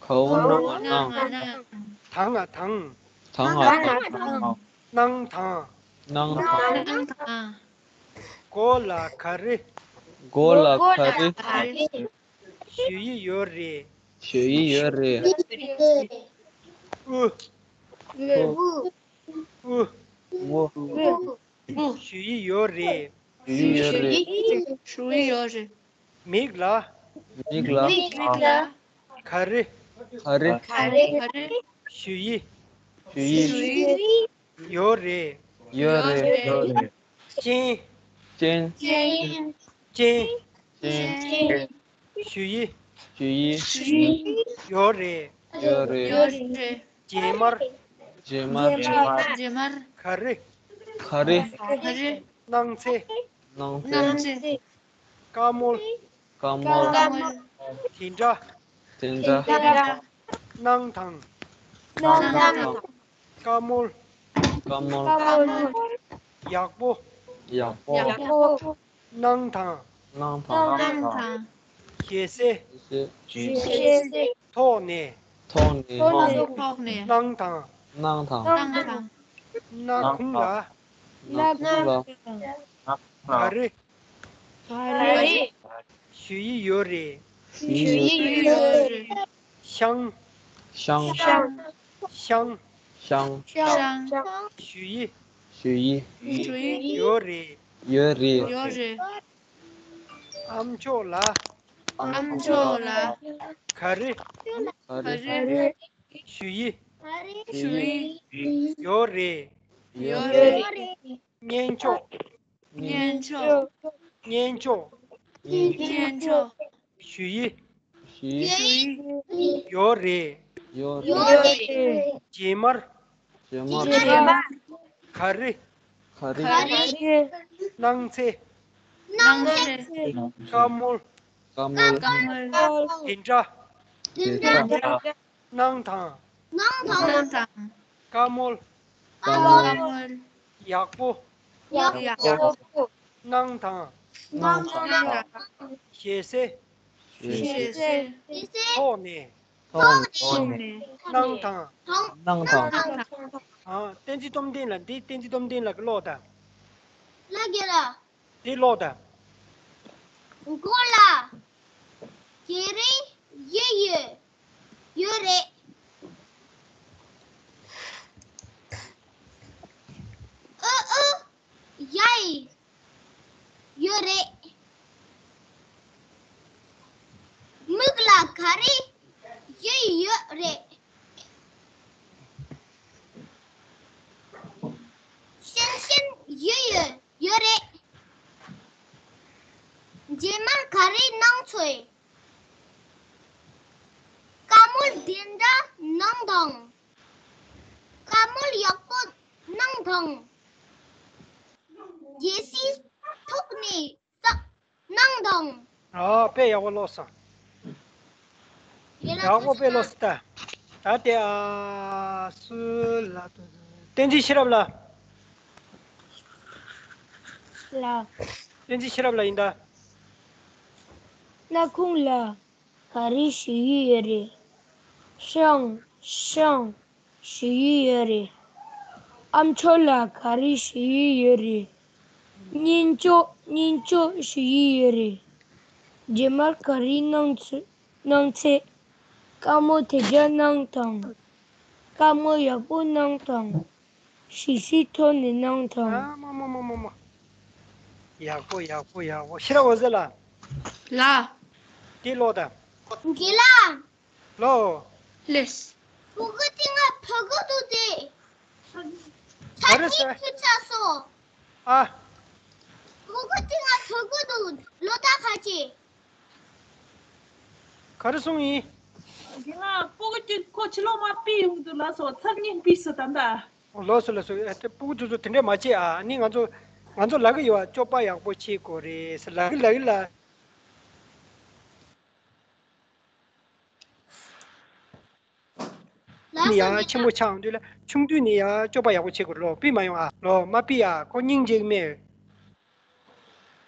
ག་འོག་གནའ་ང་གནང་། ད་ང་དང་། ད་ང་དང་། གནང་དང་། གནང་དང་། གོ་ལ་ག་རེ། གོ་ལ་ག་རེ། ཞུ་ཡི་ཡོད་རེད། ཞུ་ཡི་ཡོད་རེད། དབུ། དབུ། དབུ། དབུ། དབུ། ཞུ་ཡི་ཡོད་རེད། ཞུ་ཡི་ཡོད་རེད། ཞུ་ཡི་ཡོད་རེད། མིག་ལ། མིག་ལ། མིག་ལ། ག་རེ། ག་རེ། ག་རེ། ཞུ་ཡི། ཞུ་ཡི། ཞུ་ཡི། ཡོད་རེད། ཡོད་རེད། ཡོད་རེད། སྤྱན། སྤྱན། སྤྱན། སྤྱན། སྤྱན། ཞུ་ཡི། ཞུ་ཡི། ཞུ་ཡི། ཡོད་རེད། ཡོད་རེད། ཡོད་རེད། རྗེས་མར། རྗེས་མར། རྗེས་མར། ག་རེ། ག་རེ། ག་རེ། གནང་ཚེ། གནང་ཚེ། གནང་ཚེ། བཀའ་མོལ། བཀའ་མོལ། བཀའ་མོལ། དེ་འདྲ། དེ་འདྲ། དེ་འདྲ། གནང་དང་། གནང་དང་། བཀའ་མོལ། བཀའ་མོལ། བཀའ་མོལ། ཡག་པོ། ཡག་པོ། ཡག་པོ། གནང་དང་། གནང་དང་། གནང་དང་། ཞལ་ཟས། ཞལ་ཟས། ཐོག་ནས། ཐོག་ནས། ཐོག་ནས། གནང་དང་། གནང་དང་། གནང་དང་། སྣ་ཁུང་ལ། སྣ་ཁུང་ལ། ག་རེ། ག་རེ། ཞུ་ཡི་ཡོད་རེད། ཞུ་ཡི་ཡོད་རེད། ཤང་། ཤང་། ཤང་། ཤང་། ཤང་། ཞུ་ཡི། ཞུ་ཡི། ཞུ་ཡི་ཡོད་རེད། ཡོད་རེད། ཡོད་རེད། ཨ་མཆོག་ལ། ཨ་མཆོག་ལ། ག་རེ། ག་རེ། ཞུ་ཡི། ཞུ་ཡི། ཡོད་རེད། ཡོད་རེད། གཉེན་མཆོག་གཉེན་མཆོག་གཉེན་མཆོག་གཉེན་མཆོག་ཞུ་ཡི། ཞུ་ཡི། ཡོད་རེད། ཡོད་རེད། རྗེས་མར། རྗེས་མར། ག་རེ། ག་རེ། གནང་ཚེ། གནང་ཚེ། བཀའ་མོལ། བཀའ་མོལ། དེ་འདྲ། དེ་འདྲ། གནང་དང་། གནང་དང་། བཀའ་མོལ། བཀའ་མོལ། ཡག་པོ། ཡག་པོ། གནང་དང་། གནང་དང་། ཞལ་ཟས། ཞལ་ཟས། ཐོག་ནས། ཐོག་ནས། གནང་དང་། གནང་དང་། ཨ། བསྟན་འཛིན་སྟོབས་ལྡན་ལགས། འདི་བསྟན་འཛིན་སྟོབས་ལྡན་ལགས་ཀྱིས་ཀློག་དང་། ལགས་རྒན་ལགས། འདི་ཀློག་དང་། མགོ་ལ་ག་རེ་ཡོད། ཡོད་རེད། ཨ་ཨ། ཡ་ཡི་ཡོད་རེད། མིག་ལ་ག་རེ་ཡོད། ཡོད་རེད། ཤན་ཤན་ཡོད། ཡོད། ཡོད་རེད། རྗེས་མར་ག་རེ་གནང་ཚེ། བཀའ་མོལ་དེ་འདྲ་གནང་དང་། བཀའ་མོལ་ཡག་པོ་གནང་དང་། རྒྱལ་སྲིད་ཐོག་ནས་བསགས་གནང་དང་། ཨ། དཔེ་ཡག་པོ་ཀློག་སོང་། ཡག་པོ་དཔེ་ཀློག་སོང་། ད་ད་དེ། ཨ། སུ་ལ། བསྟན་འཛིན་ཤེས་རབ་ལགས། ལགས། བསྟན་འཛིན་ཤེས་རབ་ལགས་ཡིན་ད། སྣ་ཁུང་ལ་ག་རེ་ཞུ་ཡི་ཡོད་རེད། ཤང་། ཤང་། ཞུ་ཡི་ཡོད་རེད། ཨ་མཆོག་ལ་ག་རེ་ཞུ་ཡི་ཡོད་རེད། གཉེན་མཆོག་གཉེན་མཆོག་ཞུ་ཡི་ཡོད་རེད། རྗེས་མར་ག་རེ་གནང་ཚེ། གནང་ཚེ། བཀའ་མོལ་དེ་འདྲ་གནང་དང་། བཀའ་མོལ་ཡག་པོ་གནང་དང་། ཞལ་ཟས་ཐོག་ནས་གནང་དང་། ཨ། མ་མ་མ་མ་མ། ཡག་པོ་ཡག་པོ་ཡག་པོ། ཤེས་རབ་འོད་ཟེར་ལགས། ལགས། དེ་ཀློག་དང་། རྒན་ལགས། ལོ། ལེས། སྤུ་གུ་དེ་ང་བོ་གོ་འདུག་སྟེ། ག་རེ་ཟེར། ཚ་གྱང་ཆེ་ཆགས་སོང་། ཨ། སྤུ་གུ་དེ་ང་བོ་གོ་འདུག་ལོ་ཟླ་ཁ་ཅིག་ག་རེ་གསུངས་ཡིན། དེ་ང་སྤུ་གུ་དེ་ཁོ་ཕྱི་ལོགས་མར་ཕུད་ཡོང་གི་འདུག་ལགས་སོ། ཚ་གྱང་ཕུད་སོང་ད་ལྟ། ལགས་སོ་ལགས་སོ། ཨ། དེ་སྤུ་གུ་དེ་ཚོ་དེ་འདྲས་མ་བྱེད་ཨ། ནི་ང་ཚོ་ང་ཚོ་ལབ་ཀྱི་ཡོད་ཨ། སྤྱོད་པ་ཡག་པོ་བྱེད་དགོས་རེད་ཟེར་ལབ་ཀྱི་ལབ་ཀྱི་ལ། ནི་ཡང་ཆེན་པོ་ཆགས་འོང་དུས་ལ། ཆུང་དུས་ནས་ཡང་སྤྱོད་པ་ཡག་པོ་བྱེད་དགོས། ལོ་ཕུད་མ་ཡོང་ཨ། ལོ་མ་ཕུད་ཨ། ཁོ་སྙིང་རྗེ་གི་མེད།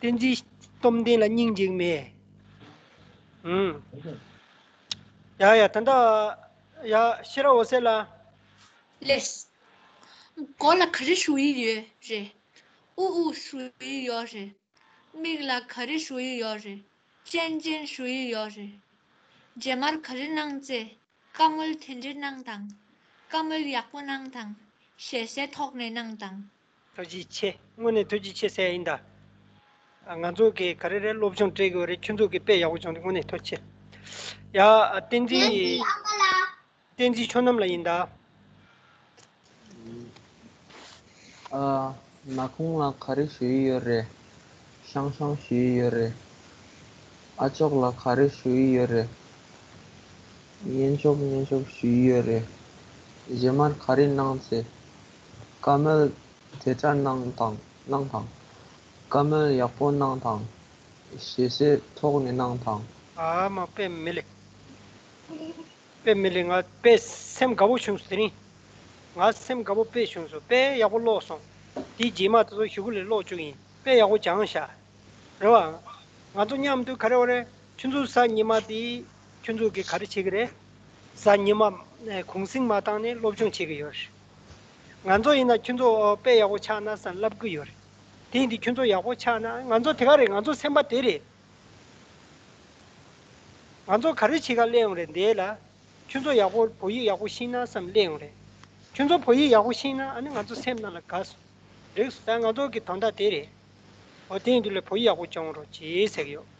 བསྟན་འཛིན་སྟོབས་ལྡན་ལ་སྙིང་རྗེ་གི་མེད། ཨུམ། ཡ་ཡ། ད་ལྟ་ཡ་ཤེས་རབ་འོད་ཟེར་ལགས། ལེས། མགོ་ལ་ག་རེ་ཞུ་ཡི་ཡོད་རེད། ཨུ་ཨུ་ཞུ་ཡི་ཡོད་རེད། མིག་ལ་ག་རེ་ཞུ་ཡི་ཡོད་རེད། ཅན་ཅན་ཞུ་ཡི་ཡོད་རེད། རྗེས་མར་ག་རེ་གནང་ཚེ། བཀའ་མོལ་དེ་འདྲ་གནང་དང་། བཀའ་མོལ་ཡག་པོ་གནང་དང་། ཞེ་སའི་ཐོག་ནས་གནང་དང་། ཐུགས་རྗེ་ཆེ། དངོས་གནས་ཐུགས་རྗེ་ཆེ་ཟེར་ཡིན་ད། ང་ཚོ་གི་ག་རེ་རེད། སློབ་སྦྱོང་སྤྲད་དགོས་རེད། ཁྱོད་ཚོ་གི་དཔེ་ཡག་པོ་བྱུང་འདུག་དངོས་གནས་ཐུགས་རྗེ་ཆེ། ཡ། བསྟན་འཛིན། བསྟན་འཛིན་ཆོས་རྣམ་ལགས་ཡིན་ད། ཨ། ནག་ཁུང་ལ་ག་རེ་ཞུ་ཡི་ཡོད་རེད། ཤང་ཤང་ཞུ་ཡི་ཡོད་རེད། ཨ་ཅོག་ལ་ག་རེ་ཞུ་ཡི་ཡོད་རེད། སྙན་ཅོག་སྙན་ཅོག་ཞུ་ཡི་ཡོད་རེད། རྗེས་མར་ག་རེ་གནང་ཚེ། བཀའ་མོལ་དེ་ལྟར་གནང་དང་གནང་དང་། བཀའ་མོལ་ཡག་པོ་གནང་དང་། ཞེ་སའི་ཐོག་ནས་གནང་དང་། ཨ་མ་དཔེ་མི་ལེགས། དཔེ་མི་ལེགས། ང་དཔེ་སེམས་དགའ་པོ་བྱུང་སོང་དེ་རིང་། ང་སེམས་དགའ་པོ་དཔེ་བྱུང་སོང་། དཔེ་ཡག་པོ་ཀློག་སོང་། དེའི་རྗེས་མ་དེ་ཚོ་གཞུག་གུ་ལ་ཀློག་བཅུག་ཡིན། དཔེ་ཡག་པོ་སྦྱངས་ཤག་རེད་བ། ང་ཚོ་མཉམ་དུ་ག་རེ་བ་རེད། ཁྱོད་ཚོ་གཟའ་ཉི་མ་དེ་ཁྱོད་ཚོ་གིས་ག་རེ་བྱེད་ཀྱི་རེད། གཟའ་ཉི་མ་གུང་སེང་མ་བཏང་ནས་སློབ་སྦྱོང་བྱེད་ཀྱི་ཡོད་རེད། ང་ཚོ་ཡིན་ན་ཁྱོད་ཚོ་དཔེ་ཡག་པོ་ཆགས་ན་བསམ་ལབ་ཀྱི་ཡོད་རེད། དེ་ཡིན་དུས་ཁྱོད་ཚོ་ཡག་པོ་ཆགས་ན་ང་ཚོ་དེ་ག་རེད། ང་ཚོ་སེམས་པ་དེ་རེད། ང་ཚོ་ག་རེ་བྱེད་ག་སླེབས་ཡོང་རེད་འདི་ལ། ཁྱོད་ཚོ་ཡག་པོ་བོད་ཡིག་ཡག་པོ་ཤེས་ན་བསམ་སླེབས་ཡོང་རེད། ཁྱོད་ཚོ་བོད་ཡིག་ཡག་པོ་ཤེས་ན་ཨ་ནི་ང་ཚོ་སེམས་ནང་ལ་དགའ་སོང་། རེད་སོང་། ད་ང་ཚོ་གི་དོན་དག་དེ་རེད། འོ་དེ་ཡིན་དུས་ལ་བོད་ཡིག་ཡག་པོ་སྦྱོང་རོགས་གྱིས་ཟེར་གི་ཡོད།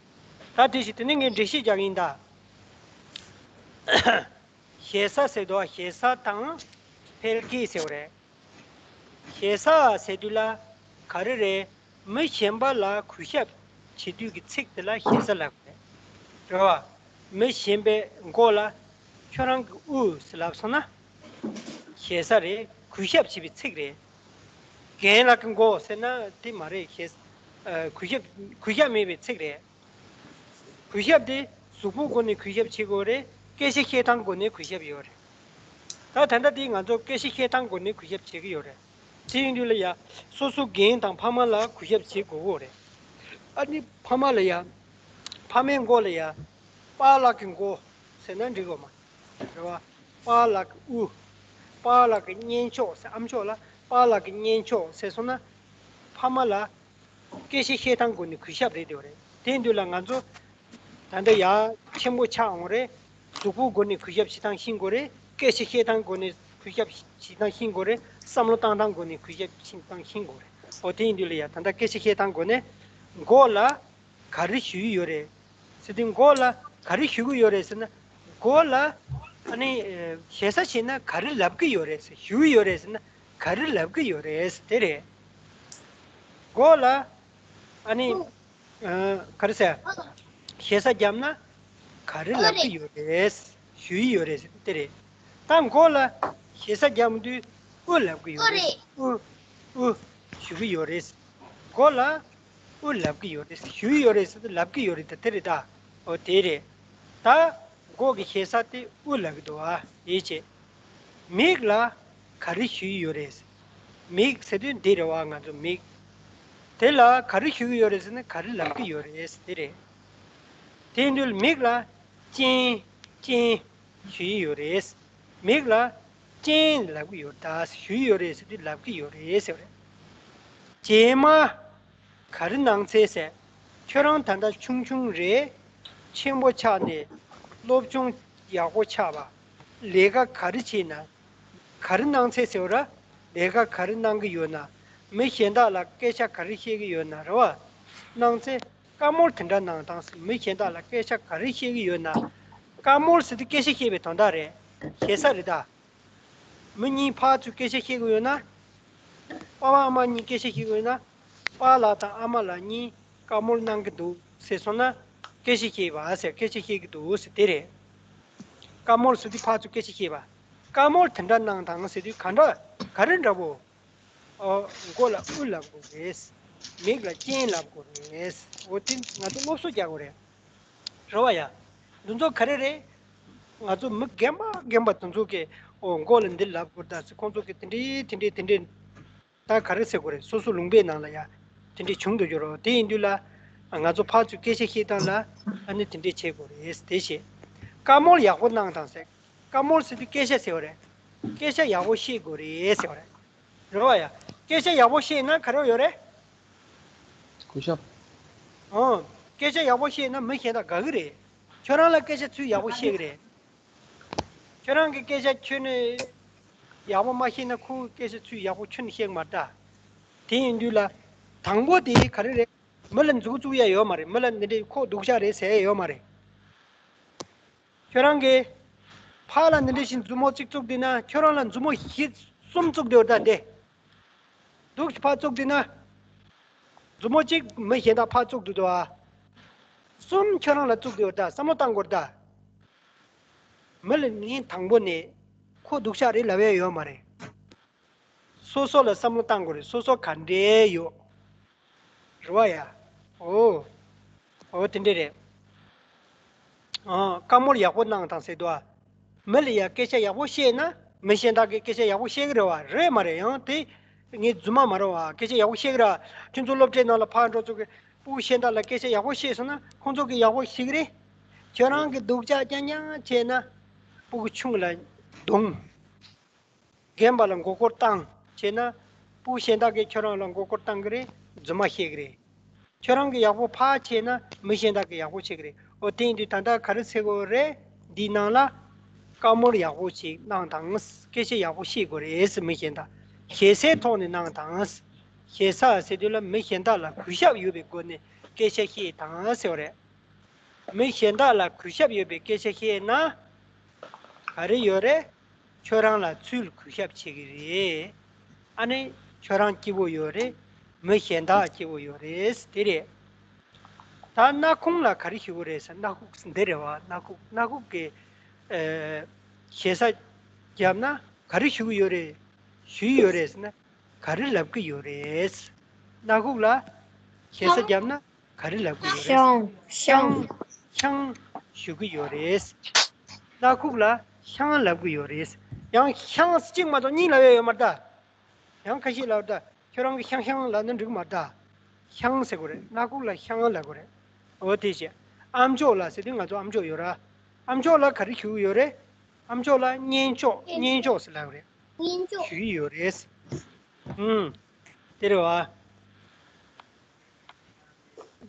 ད་དེ་བཞིན་དེ་ནས་ངས་འགྲེལ་བཤད་རྒྱག་གི་ཡིན་ད། ཞེ་ས་ཟེར་དུས་ཞེ་ས་དང་འཕེལ་རྒྱས་ཟེར་བ་རེད། ཞེ་ས་ཟེར་དུས་ལ་ག་རེ་རེད། མི་གཞན་པ་ལ་གུས་ཞབས་བྱེད་དུས་ཀྱི་ཚིག་དེ་ལ་ཞེ་ས་ལབ་རེད། རེད་བ། མི་གཞན་པའི་མགོ་ལ་ཁྱོད་རང་གི་དབུ་ཟེར་ལབ་སོང་ན། ཞེ་ས་རེད། གུས་ཞབས་བྱེད་པའི་ཚིག་རེད། རྒན་ལགས་ཀྱི་མགོ་ཟེར་ན་དེ་མ་རེད། ཞེ་ས། ཨ། གུས་ཞབས་གུས་ཞབས་མེད་པའི་ཚིག་རེད། གུས་ཞབས་དེ་གཟུགས་པོའི་སྒོ་ནས་གུས་ཞབས་བྱེད་དགོས་རེད། སྐད་ཆ་བཤད་སྟངས་སྒོ་ནས་གུས་ཞབས་ཡོད་རེད། ད་ད་ལྟ་དེ་ང་ཚོ་སྐད་ཆ་བཤད་སྟངས་སྒོ་ནས་གུས་ཞབས་བྱེད་ཀྱི་ཡོད་རེད། དེ་ཡིན་དུས་ལ་ཡ། སོ་སོ་རྒན་དང་ཕ་མ་ལ་གུས་ཞབས་བྱེད་དགོས་ཀྱི་རེད། ཨ་ནི་ཕ་མ་ལ་ཡ། ཕ་མའི་མགོ་ལ་ཡ། པཱ་ལགས་ཀྱི་མགོ་ཟེར་ན་འགྲིག་གི་མ་རེད་བ། པཱ་ལགས་ཀྱི་དབུ། པཱ་ལགས་ཀྱི་གཉེན་མཆོག་ཟེར། ཨ་མཆོག་ལ་པཱ་ལགས་ཀྱི་གཉེན་མཆོག་ཟེར་སོང་ན། ཕ་མ་ལ། སྐད་ཆ་བཤད་སྟངས་སྒོ་ནས་གུས་ཞབས་རེད་དེ་རེད། དེ་དུས་ལ་ང་ཚོ་ད་ལྟ་ཡ་ཆེན་པོ་ཆགས་འོང་རེད། གཟུགས་པོའི་སྒོ་ནས་གུས་ཞབས་བྱེད་སྟངས་ཤེས་དགོས་རེད། སྐད་ཆ་བཤད་སྟངས་སྒོ་ནས་གུས་ཞབས་བྱེད་སྟངས་ཤེས་དགོས་རེད། བསམ་བློ་བཏང་སྟངས་སྒོ་ནས་གུས་ཞབས་བྱེད་སྟངས་ཤེས་དགོས་རེད། འོ་དེ་ཡིན་དུས་ལ་ཡ་ད་ལྟ་སྐད་ཆ་བཤད་སྟངས་སྒོ་ནས་མགོ་ལ་ག་རེ་ཞུ་ཡི་ཡོད་རེད་ཟེར་དུས། མགོ་ལ་ག་རེ་ཞུ་གི་ཡོད་རེད་ཟེར་ན། མགོ་ལ་ཨ་ནི་ཞེ་ས་བྱས་ན་ག་རེ་ལབ་ཀྱི་ཡོད་རེད་ཟེར། ཞུ་ཡི་ཡོད་རེད་ཟེར་ན་ག་རེ་ལབ་ཀྱི་ཡོད་རེད་ཟེར་དེ་རེད། མགོ་ལ་ཨ་ནི། ཨ། ག་རེ་ཟེར། ཞེ་ས་བརྒྱབ་ན་ག་རེ་ལབ་ཀྱི་ཡོད་རེད། ཞུ་ཡི་ཡོད་རེད་ཟེར་དེ་རེད། ད་མགོ་ལ་ཞེ་ས་བརྒྱབ་དུས་དབུ་ལབ་ཀྱི་ཡོད་རེད། དབུ། དབུ། ཞུ་གི་ཡོད་རེད། མགོ་ལ་དབུ་ལབ་ཀྱི་ཡོད་རེད། ཞུ་ཡི་ཡོད་རེད་ཟེར་དུས་ལབ་ཀྱི་ཡོད་རེད། ད་དེ་རེད་ད། འོ་དེ་རེད། ད་མགོ་གི་ཞེ་ས་དེ་དབུ་ལབ་ཀྱི་འདུག་བ། དེ་བྱས། མིག་ལ་ག་རེ་ཞུ་ཡི་ཡོད་རེད། མིག་ཟེར་དུས་འདི་རེད་བ། ང་ཚོ་མིག་དེ་ལ་ག་རེ་ཞུ་གི་ཡོད་རེད་ཟེར་ན་ག་རེ་ལབ་ཀྱི་ཡོད་རེད་ཟེར་དེ་རེད། དེ་ཡིན་དུས་མིག་ལ་སྤྱན། སྤྱན་ཞུ་ཡི་ཡོད་རེད། མིག་ལ་སྤྱན་ལབ་ཀྱི་ཡོད། ད་ཞུ་ཡི་ཡོད་རེད་ཟེར་དུས་ལབ་ཀྱི་ཡོད་རེད་ཟེར་བ་རེད། རྗེས་མ། ག་རེ་གནང་ཚེ་ཟེར། ཁྱོད་རང་ད་ལྟ་ཆུང་ཆུང་རེད། ཆེན་པོ་ཆགས་ནས་སློབ་སྦྱོང་ཡག་པོ་ཆགས་པ། ལས་ཀ་ག་རེ་བྱེད་ན། ག་རེ་གནང་ཚེ་ཟེར་བ་ར། ལས་ཀ་ག་རེ་གནང་གི་ཡོད་ན། མི་གཞན་དག་ལ་སྐད་ཆ་ག་རེ་བཤད་ཀྱི་ཡོད་ན་རེད་བ། གནང་ཚེ་བཀའ་མོལ་དེ་འདྲ་གནང་དང་ཟེར། མི་གཞན་དག་ལ་སྐད་ཆ་ག་རེ་བཤད་ཀྱི་ཡོད་ན། བཀའ་མོལ་ཟེར་དུས་སྐད་ཆ་བཤད་པའི་དོན་དག་རེད། ཞེ་ས་རེད་ད། མི་གཉིས་ཕར་ཚུར་སྐད་ཆ་བཤད་ཀྱི་ཡོད་ན། པ་ཕ་ཨ་མ་གཉིས་སྐད་ཆ་བཤད་ཀྱི་ཡོད་ན། པཱ་ལགས་དང་ཨ་མ་ལགས་གཉིས་བཀའ་མོལ་གནང་གི་འདུག་ཟེར་སོང་ན། སྐད་ཆ་བཤད་པ་ཟེར། སྐད་ཆ་བཤད་ཀྱི་འདུག་ཟེར་དེ་རེད། བཀའ་མོལ་ཟེར་དུས་ཕར་ཚུར་སྐད་ཆ་བཤད་པ། བཀའ་མོལ་དེ་འདྲ་གནང་དང་ཟེར་དུས་ག་འདྲ་ག་རེ་འདྲ་བོ། ཨོ། མགོ་ལ་དབུ་ལབ་དགོས་རེད། མིག་ལ་སྤྱན་ལབ་དགོས་རེད། འོ་དེ་ང་ཚོ་སློབ་གསོ་རྒྱག་དགོས་རེད། རེད་བ་ཡ། འདི་ཚོ་ག་རེ་རེད། ང་ཚོ་མི་རྒན་པ་རྒན་པ་དེ་ཚོ་གིས་ཨོ་མགོ་ལ་འདི་ལབ་དགོས་ད་ཟེར། ཁོང་ཚོ་གིས་དེ་འདྲའི་དེ་འདྲའི་དེ་འདྲའི་ད་ག་རེ་ཟེར་དགོས་རེད། སོ་སོ་ལུང་པའི་ནང་ལ་ཡ་དེ་འདྲའི་བྱུང་འགྲོ་རྒྱུ་རེད། དེ་ཡིན་དུས་ལ་ང་ཚོ་ཕར་ཚུར་སྐད་ཆ་བཤད་སྟངས་ལ་ཨ་ནི་དེ་འདྲའི་བྱེད་དགོས་རེད་དེ་བཤད། བཀའ་མོལ་ཡག་པོ་གནང་དང་ཟེར། བཀའ་མོལ་ཟེར་དུས་སྐད་ཆ་ཟེར་བ་རེད། སྐད་ཆ་ཡག་པོ་བཤད་དགོས་རེད་ཟེར་བ་རེད། རེད་བ་ཡ། སྐད་ཆ་ཡག་པོ་བཤད་ན་ག་རེ་ཡོད་རེད། གུས་ཞབས། ཨོ། སྐད་ཆ་ཡག་པོ་བཤད་ན་མི་གཞན་དག་དགའ་གི་རེད། ཁྱོད་རང་ལ་སྐད་ཆ་ཚུར་ཡག་པོ་བཤད་གི་རེད། ཁྱོད་རང་གི་སྐད་ཆ་ཁྱོན་ནས་ ཡག་པོ་མ་ཤེས་ན་ཁོ་སྐད་ཆ་ཚུར་ཡག་པོ་ཁྱོན་ནས་བཤད་མ་ད། དེ་ཡིན་དུས་ལ། དང་པོ་དེ་ག་རེ་རེད། མི་ལ་མཛུབ་བཙུགས་ཡ་ཡོད་མ་རེད། མི་ལ་འདི་འདྲའི་ཁོ་སྡུག་ཅག་རེད་ཟེར་ཡ་ཡོད་མ་རེད། ཁྱོད་རང་གིས་ཕར་ལ་འདི་འདྲ་ཞིག་མཛུབ་མོ་གཅིག་བཙུགས་བསྡད་ན། ཁྱོད་རང་ལ་མཛུབ་མོ་བཞི་གསུམ་བཙུགས་བསྡད་ཡོད་ད་དེ། འདུག་ཕར་བཙུགས་བསྡད་ན། མཛུབ་མོ་གཅིག་མི་གཞན་དག་ཕར་བཙུགས་བསྡད་འདུག་ཨ། གསུམ་ཁྱོད་རང་ལ་བཙུགས་བསྡད་ཡོད་ད། བསམ་བློ་བཏང་དགོས་ད། མི་ལ་ངས་དང་པོ་ནས་ཁོ་སྡུག་ཅག་རེད་ལབ་ཡ་ཡོད་མ་རེད། སོ་སོ་ལ་བསམ་བློ་བཏང་དགོས་རེད། སོ་སོ་ག་འདྲས་ཡོད། རེད་བ་ཡ། འོ། འོ་དེ་འདྲས་རེད། ཨ། བཀའ་མོལ་ཡག་པོ་གནང་དང་ཟེར་དུས། མི་ལ་ཡ་སྐད་ཆ་ཡག་པོ་བཤད་ན་མི་གཞན་དག་གིས་སྐད་ཆ་ཡག་པོ་བཤད་གི་རེད་བ། རེད་མ་རེད། ཡང་དེ་ངའི་རྫུན་མ་མ་རེད་བ། སྐད་ཆ་ཡག་པོ་བཤད་གི་རེད་བ། ཁྱོད་ཚོ་སློབ་གྲྭའི་ནང་ལ་ཕར་འགྲོ་ཚོ་གི་སྤུ་གུ་གཞན་དག་ལ་སྐད་ཆ་ཡག་པོ་བཤད་སོང་ན་ཁོང་ཚོ་གིས་ཡག་པོ་ཤེས་གི་རེད། ཁྱོད་རང་གིས་སྡུག་ཅག་རྐྱང་རྐྱང་བྱས་ན་སྤུ་གུ་ཆུང་ལ་རྡུང་། རྒན་པ་ལ་མགོ་སྐོར་བཏང་བྱས་ན། སྤུ་གུ་གཞན་དག་གིས་ཁྱོད་རང་ལ་མགོ་སྐོར་བཏང་གི་རེད། རྫུན་མ་བཤད་གི་རེད། ཁྱོད་རང་གིས་ཡག་པོ་ཕར་བྱས་ན་མི་གཞན་དག་གིས་ཡག་པོ་བྱེད་གི་རེད། འོ་དེ་ཡིན་དུས་ད་ལྟ་ག་རེ་ཟེར་དགོས་རེད། འདིའི་ནང་ལ་བཀའ་མོལ་ཡག་པོ་ཞིག་གནང་དང་། སྐད་ཆ་ཡག་པོ་བཤད་དགོས་རེད། མི་གཞན་དག་ཞེ་སའི་ཐོག་ནས་གནང་དང་། ཞེ་ས་ཟེར་དུས་ལ་མི་གཞན་དག་ལ་གུས་ཞབས་ཡོད་པའི་སྒོ་ནས་སྐད་ཆ་བཤད་དང་ཟེར་བ་རེད། མི་གཞན་དག་ལ་གུས་ཞབས་ཡོད་པའི་སྐད་ཆ་བཤད་ན། ག་རེ་ཡོད་རེད། ཁྱོད་རང་ལ་ཚུར་གུས་ཞབས་བྱེད་ཀྱི་རེད། ཨ་ནི་ཁྱོད་རང་སྐྱིད་པོ་ཡོད་རེད། མི་གཞན་དག་སྐྱིད་པོ་ཡོད་རེད། དེ་རེད། ད་སྣ་ཁུང་ལ་ག་རེ་ཞུ་གི་རེད་ཟེར། སྣ་ཁུག་འདི་རེད་བ། སྣ་ཁུག་སྣ་ཁུག་གི་ཨེ། ཞེ་ས་བརྒྱབ་ན་ག་རེ་ཞུ་གི་ཡོད་རེད། ཞུ་ཡི་ཡོད་རེད་ཟེར་ན། ག་རེ་ལབ་ཀྱི་ཡོད་རེད། སྣ་ཁུག་ལ་ཞེ་ས་བརྒྱབ་ན་ག་རེ་ལབ་ཀྱི་ཡོད་རེད། ཤང་། ཤང་། ཤང་ཞུ་གི་ཡོད་རེད། སྣ་ཁུག་ལ་ཤང་ལབ་ཀྱི་ཡོད་རེད། ཡང་ཤང་གཅིག་མ་གཏོགས་གཉིས་ལབ་ཡ་ཡོད་མ་རེད་ད། ཡང་ཁ་ཤས་ལབ་ད། ཁྱོད་རང་གིས་ཤང་ཤང་ལབ་ན་འགྲིག་མ་རེད་ད། ཤང་ཟེར་དགོས་རེད། སྣ་ཁུག་ལ་ཤང་ལབ་དགོས་རེད། འོ་དེ་བྱས། ཨ་མཆོག་ལ་ཟེར་དུས་ང་ཚོ་ཨ་མཆོག་ཡོད་ར། ཨ་མཆོག་ལ་ག་རེ་ཞུ་གི་ཡོད་རེད། ཨ་མཆོག་ལ་གཉེན་མཆོག་གཉེན་མཆོག་ཟེར་ལབ་རེད། གཉེན་མཆོག་ཞུ་གི་ཡོད་རེད། ཨུམ། དེ་རེད་བ།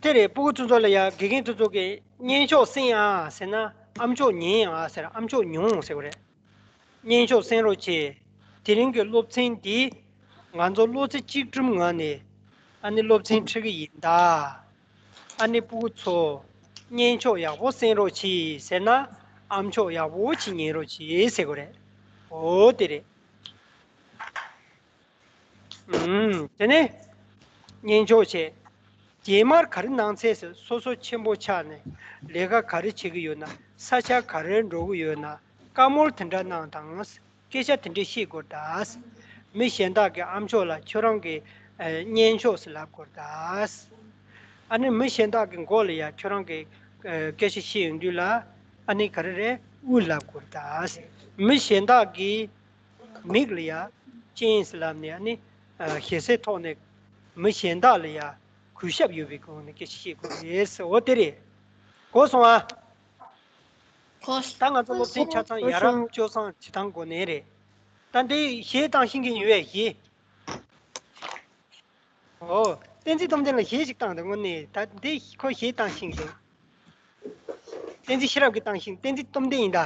དེ་རེད། སྤུ་གུ་ཚོ་ཚོ་ལ་ཡ་དགེ་རྒན་ཚོ་ཚོ་གིས་གཉེན་མཆོག་གསན་ཨ་ཟེར་ན། ཨ་མཆོག་ཉན་ཨ་ཟེར། ཨ་མཆོག་མྱོང་ཟེར་བ་རེད། གཉེན་མཆོག་གསན་རོགས་བྱེད། དེ་རིང་གི་སློབ་ཚན་འདི་ང་ཚོ་བློ་རྩེ་གཅིག་སྒྲིམ་ངང་ནས་ཨ་ནི་སློབ་ཚན་ཁྲིད་ཀྱི་ཡིན་ད། ཨ་ནི་སྤུ་གུ་ཚོ་གཉེན་མཆོག་ཡག་པོ་གསན་རོགས་གྱིས་ཟེར་ན། ཨ་མཆོག་ཡག་པོ་ཅིག་ཉན་རོགས་གྱིས་ཟེར་དགོས་རེད། འོ་དེ་རེད། ཨུམ། དེ་ནས་གཉེན་མཆོག་བྱས། རྗེས་མར་ག་རེ་གནང་ཚེ་ཟེར། སོ་སོ་ཆེན་པོ་ཆགས་ནས་ལས་ཀ་ག་རེ་བྱེད་ཀྱི་ཡོད་ན། ས་ཆ་ག་རེར་འགྲོ་གི་ཡོད་ན། བཀའ་མོལ་དེ་འདྲ་གནང་དང་། སྐད་ཆ་དེ་འདྲས་བཤད་དགོས་ད། མི་གཞན་དག་གིས་ཨ་མཆོག་ལ་ཁྱོད་རང་གི་ཨ་གཉེན་མཆོག་ཟེར་ལབ་དགོས་ད། ཨ་ནི་མི་གཞན་དག་གི་མགོ་ལ་ཡ་ཁྱོད་རང་གི་ཨ་སྐད་ཆ་བཤད་ཡོང་དུས་ལ་ཨ་ནི་ག་རེ་རེད། ཨུ་ལབ་དགོས་ད། མི་གཞན་དག་གི་མིག་ལ་ཡ་ཅན་ཟེར་ལབ་ནས། ཨ་ནི་ཨ་ཞེ་སའི་ཐོག་ནས་མི་གཞན་དག་ལ་ཡ་གུས་ཞབས་ཡོད་པའི་སྒོ་ནས་སྐད་ཆ་བཤད་དགོས་རེད་ཟེར། འོ་དེ་རེད། གོ་སོང་ཨ། ད་ང་ཚོ་སློབ་ཚན་ཆ་ཚང་ཡ་རབས་སྤྱོད་བཟང་བྱེད་སྟངས་སྒོ་ནས་རེད། ད་འདི་གཞས་བཏང་ཤེས་མཁན་ཡོད་པས། གཞས། ཨོ། བསྟན་འཛིན་སྟོབས་ལྡན་ལ་གཞས་ཤིག་བཏང་དང་། དངོས་གནས་ད་འདི་ཁོ་གཞས་བཏང་ཤེས་ཀྱི་འདུག་བསྟན་འཛིན་ཤེས་རབ་ཀྱིས་བཏང་ཤེས། བསྟན་འཛིན་སྟོབས་ལྡན་ཡིན་ད།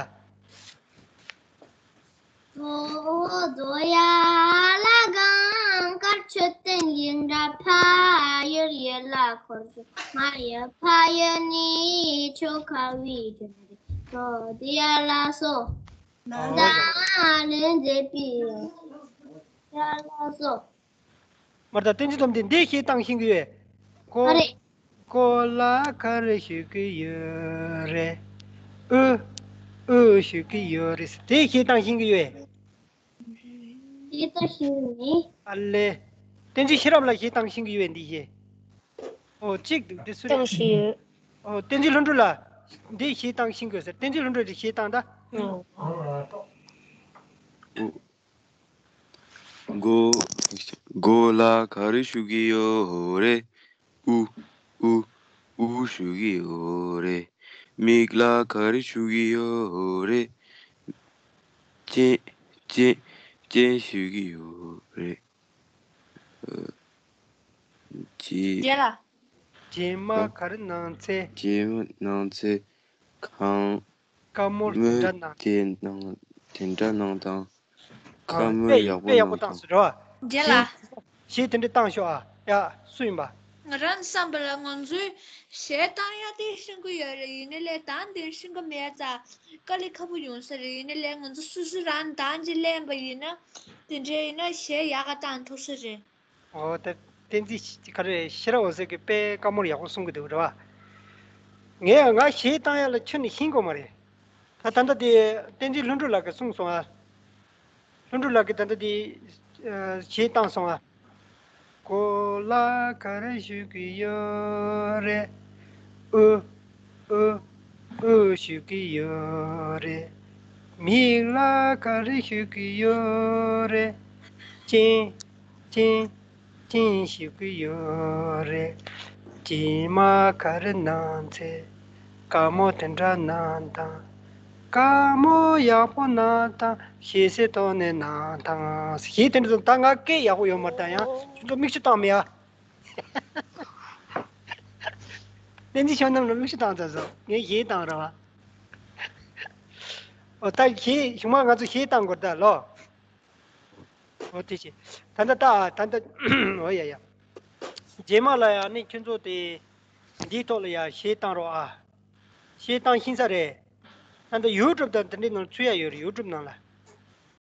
མར་ད་བསྟན་འཛིན་སྟོབས་ལྡན་འདི་གཞས་བཏང་ཤེས་ཀྱི་ཡོད། ཁོ། ཨ་རེད། ཁོ་ལ་ག་རེ་ཞུ་གི་ཡོད་རེད། ཨུ། ཨུ་ཞུ་གི་ཡོད་རེད། དེ་གཞས་བཏང་ཤེས་ཀྱི་ཡོད། གཞས་བཏང་ཤེས་ཀྱི་མེད། ཨ་ལེ། བསྟན་འཛིན་ཤེས་རབ་ལ་གཞས་བཏང་ཤེས་ཀྱི་ཡོད་པས་འདི་གཞས། ཨོ་གཅིག་འདུག་འདི་སུ་རེད། བཏང་ཤེས་ཡོད། ཨོ་བསྟན་འཛིན་ལྷུན་གྲུབ་ལ་འདི་གཞས་བཏང་ཤེས་ཀྱི་ཡོད་ཟེར། བསྟན་འཛིན་ལྷུན་གྲུབ་འདི་གཞས་བཏང་ད། ཨོ། མགོ། མགོ་ལ་ག་རེ་ཞུ་གི་ཡོད་རེད། ཨུ། ཨུ། ཨུ་ཞུ་གི་ཡོད་རེད། མིག་ལ་ག་རེ་ཞུ་གི་ཡོད་རེད། སྤྱན། སྤྱན། སྤྱན་ཞུ་གི་ཡོད་རེད། ཨ། རྗེས། རྗེས་ལ། རྗེས་མ་ག་རེ་གནང་ཚེ། རྗེས་མ་གནང་ཚེ་གང་། བཀའ་མོལ་དེ་འདྲ་གནང་། དེ་གནང་། དེ་འདྲ་གནང་དང་། བཀའ་མོལ་ཡག་པོ་དཔེ་ཡག་པོ་བཏང་སོང་རེད་བ། རྒན་ལགས། གཞས་དེ་འདྲ་བཏང་ཤོག་ཨ། ཡ། སུ་ཡིན་པ། ང་རང་བསམ་པ་ལ་ང་ཚོའི་གཞས་བཏང་ཡག་དེ་ཤེས་ཀྱི་ཡོད་རེད། ཡིན་ནའི་ལས་གདངས་དེ་ཤེས་ཀྱི་མེད་ཙང་དཀའ་ལས་ཁག་པོ་ཡོང་ས་རེད། ཡིན་ནའི་ལས་ང་ཚོ་སོ་སོ་རང་གདངས་ཅིག་ལེན་པ་ཡིན་ན་དེ་འདྲའི་ཡིན་ན་གཞས་ཡག་ག་བཏང་ཐུབ་ས་རེད། ཨོ་ད་བསྟན་འཛིན་ག་རེ་ཤེས་རབ་འོད་ཟེར་གྱིས་དཔེ་བཀའ་མོལ་ཡག་པོ་གསུང་གི་འདུག་རེད་བ། ངས་ང་གཞས་བཏང་ཡག་ལ་ཁྱོན་ནས་ཤེས་ཀྱི་མ་རེད། ད་ད་ལྟ་དེ་བསྟན་འཛིན་ལྷུན་གྲུབ་ལགས་ཀྱིས་གསུངས་སོང་ཨ། ལྷུན་གྲུབ་ལགས་ཀྱིས་ད་ལྟ་དེ་གཞས་བཏང་སོང་ཨ། ཁོ་ལ་ག་རེ་ཞུ་གི་ཡོད་རེད། ཨུ་ཨུ་ཨུ་ཞུ་གི་ཡོད་རེད། མིག་ལ་ག་རེ་ཞུ་གི་ཡོད་རེད། ཅིང་ཅིང་ཅིང་ཞུ་གི་ཡོད་རེད། རྗེས་མ་ག་རེ་གནང་ཚེ་བཀའ་མོལ་དེ་འདྲ་གནང་དང་། བཀའ་མོལ་ཡག་པོ་གནང་དང་། ཞེ་སའི་ཐོག་ནས་གནང་དང་། གཞས་དེ་འདྲ་ད་ང་སྐད་ཡག་པོ་ཡོད་མ་རེད། ད་ཡང་ཁྱོད་ཚོ་མིག་ཆུ་བཏང་མེད་ཨ། བསྟན་འཛིན་བསོད་ནམས་ལ་མིག་ཆུ་བཏང་ཚར་སོང་། ངས་གཞས་བཏང་ར་བ། ཨོ་ད་གཞས་གཞུག་མ་ང་ཚོ་གཞས་བཏང་དགོས་ད་ལོ། ཨོ་དེ་བྱས། ད་ལྟ་ད་ད་ལྟ་ཨོ་ཡ་ཡ། རྗེས་མ་ལ་ཡང་ནི་ཁྱོད་ཚོ་དེ་འདིའི་ཐོག་ལ་ཡང་གཞས་བཏང་རོགས་ཨ། གཞས་བཏང་ཤེས་ས་རེད། ད་ལྟ་ཡུ་ཊུབ་དང་དེ་འདྲའི་ནང་ཚུད་ཡ་ཡོད་རེད། ཡུ་ཊུབ་ནང་ལ།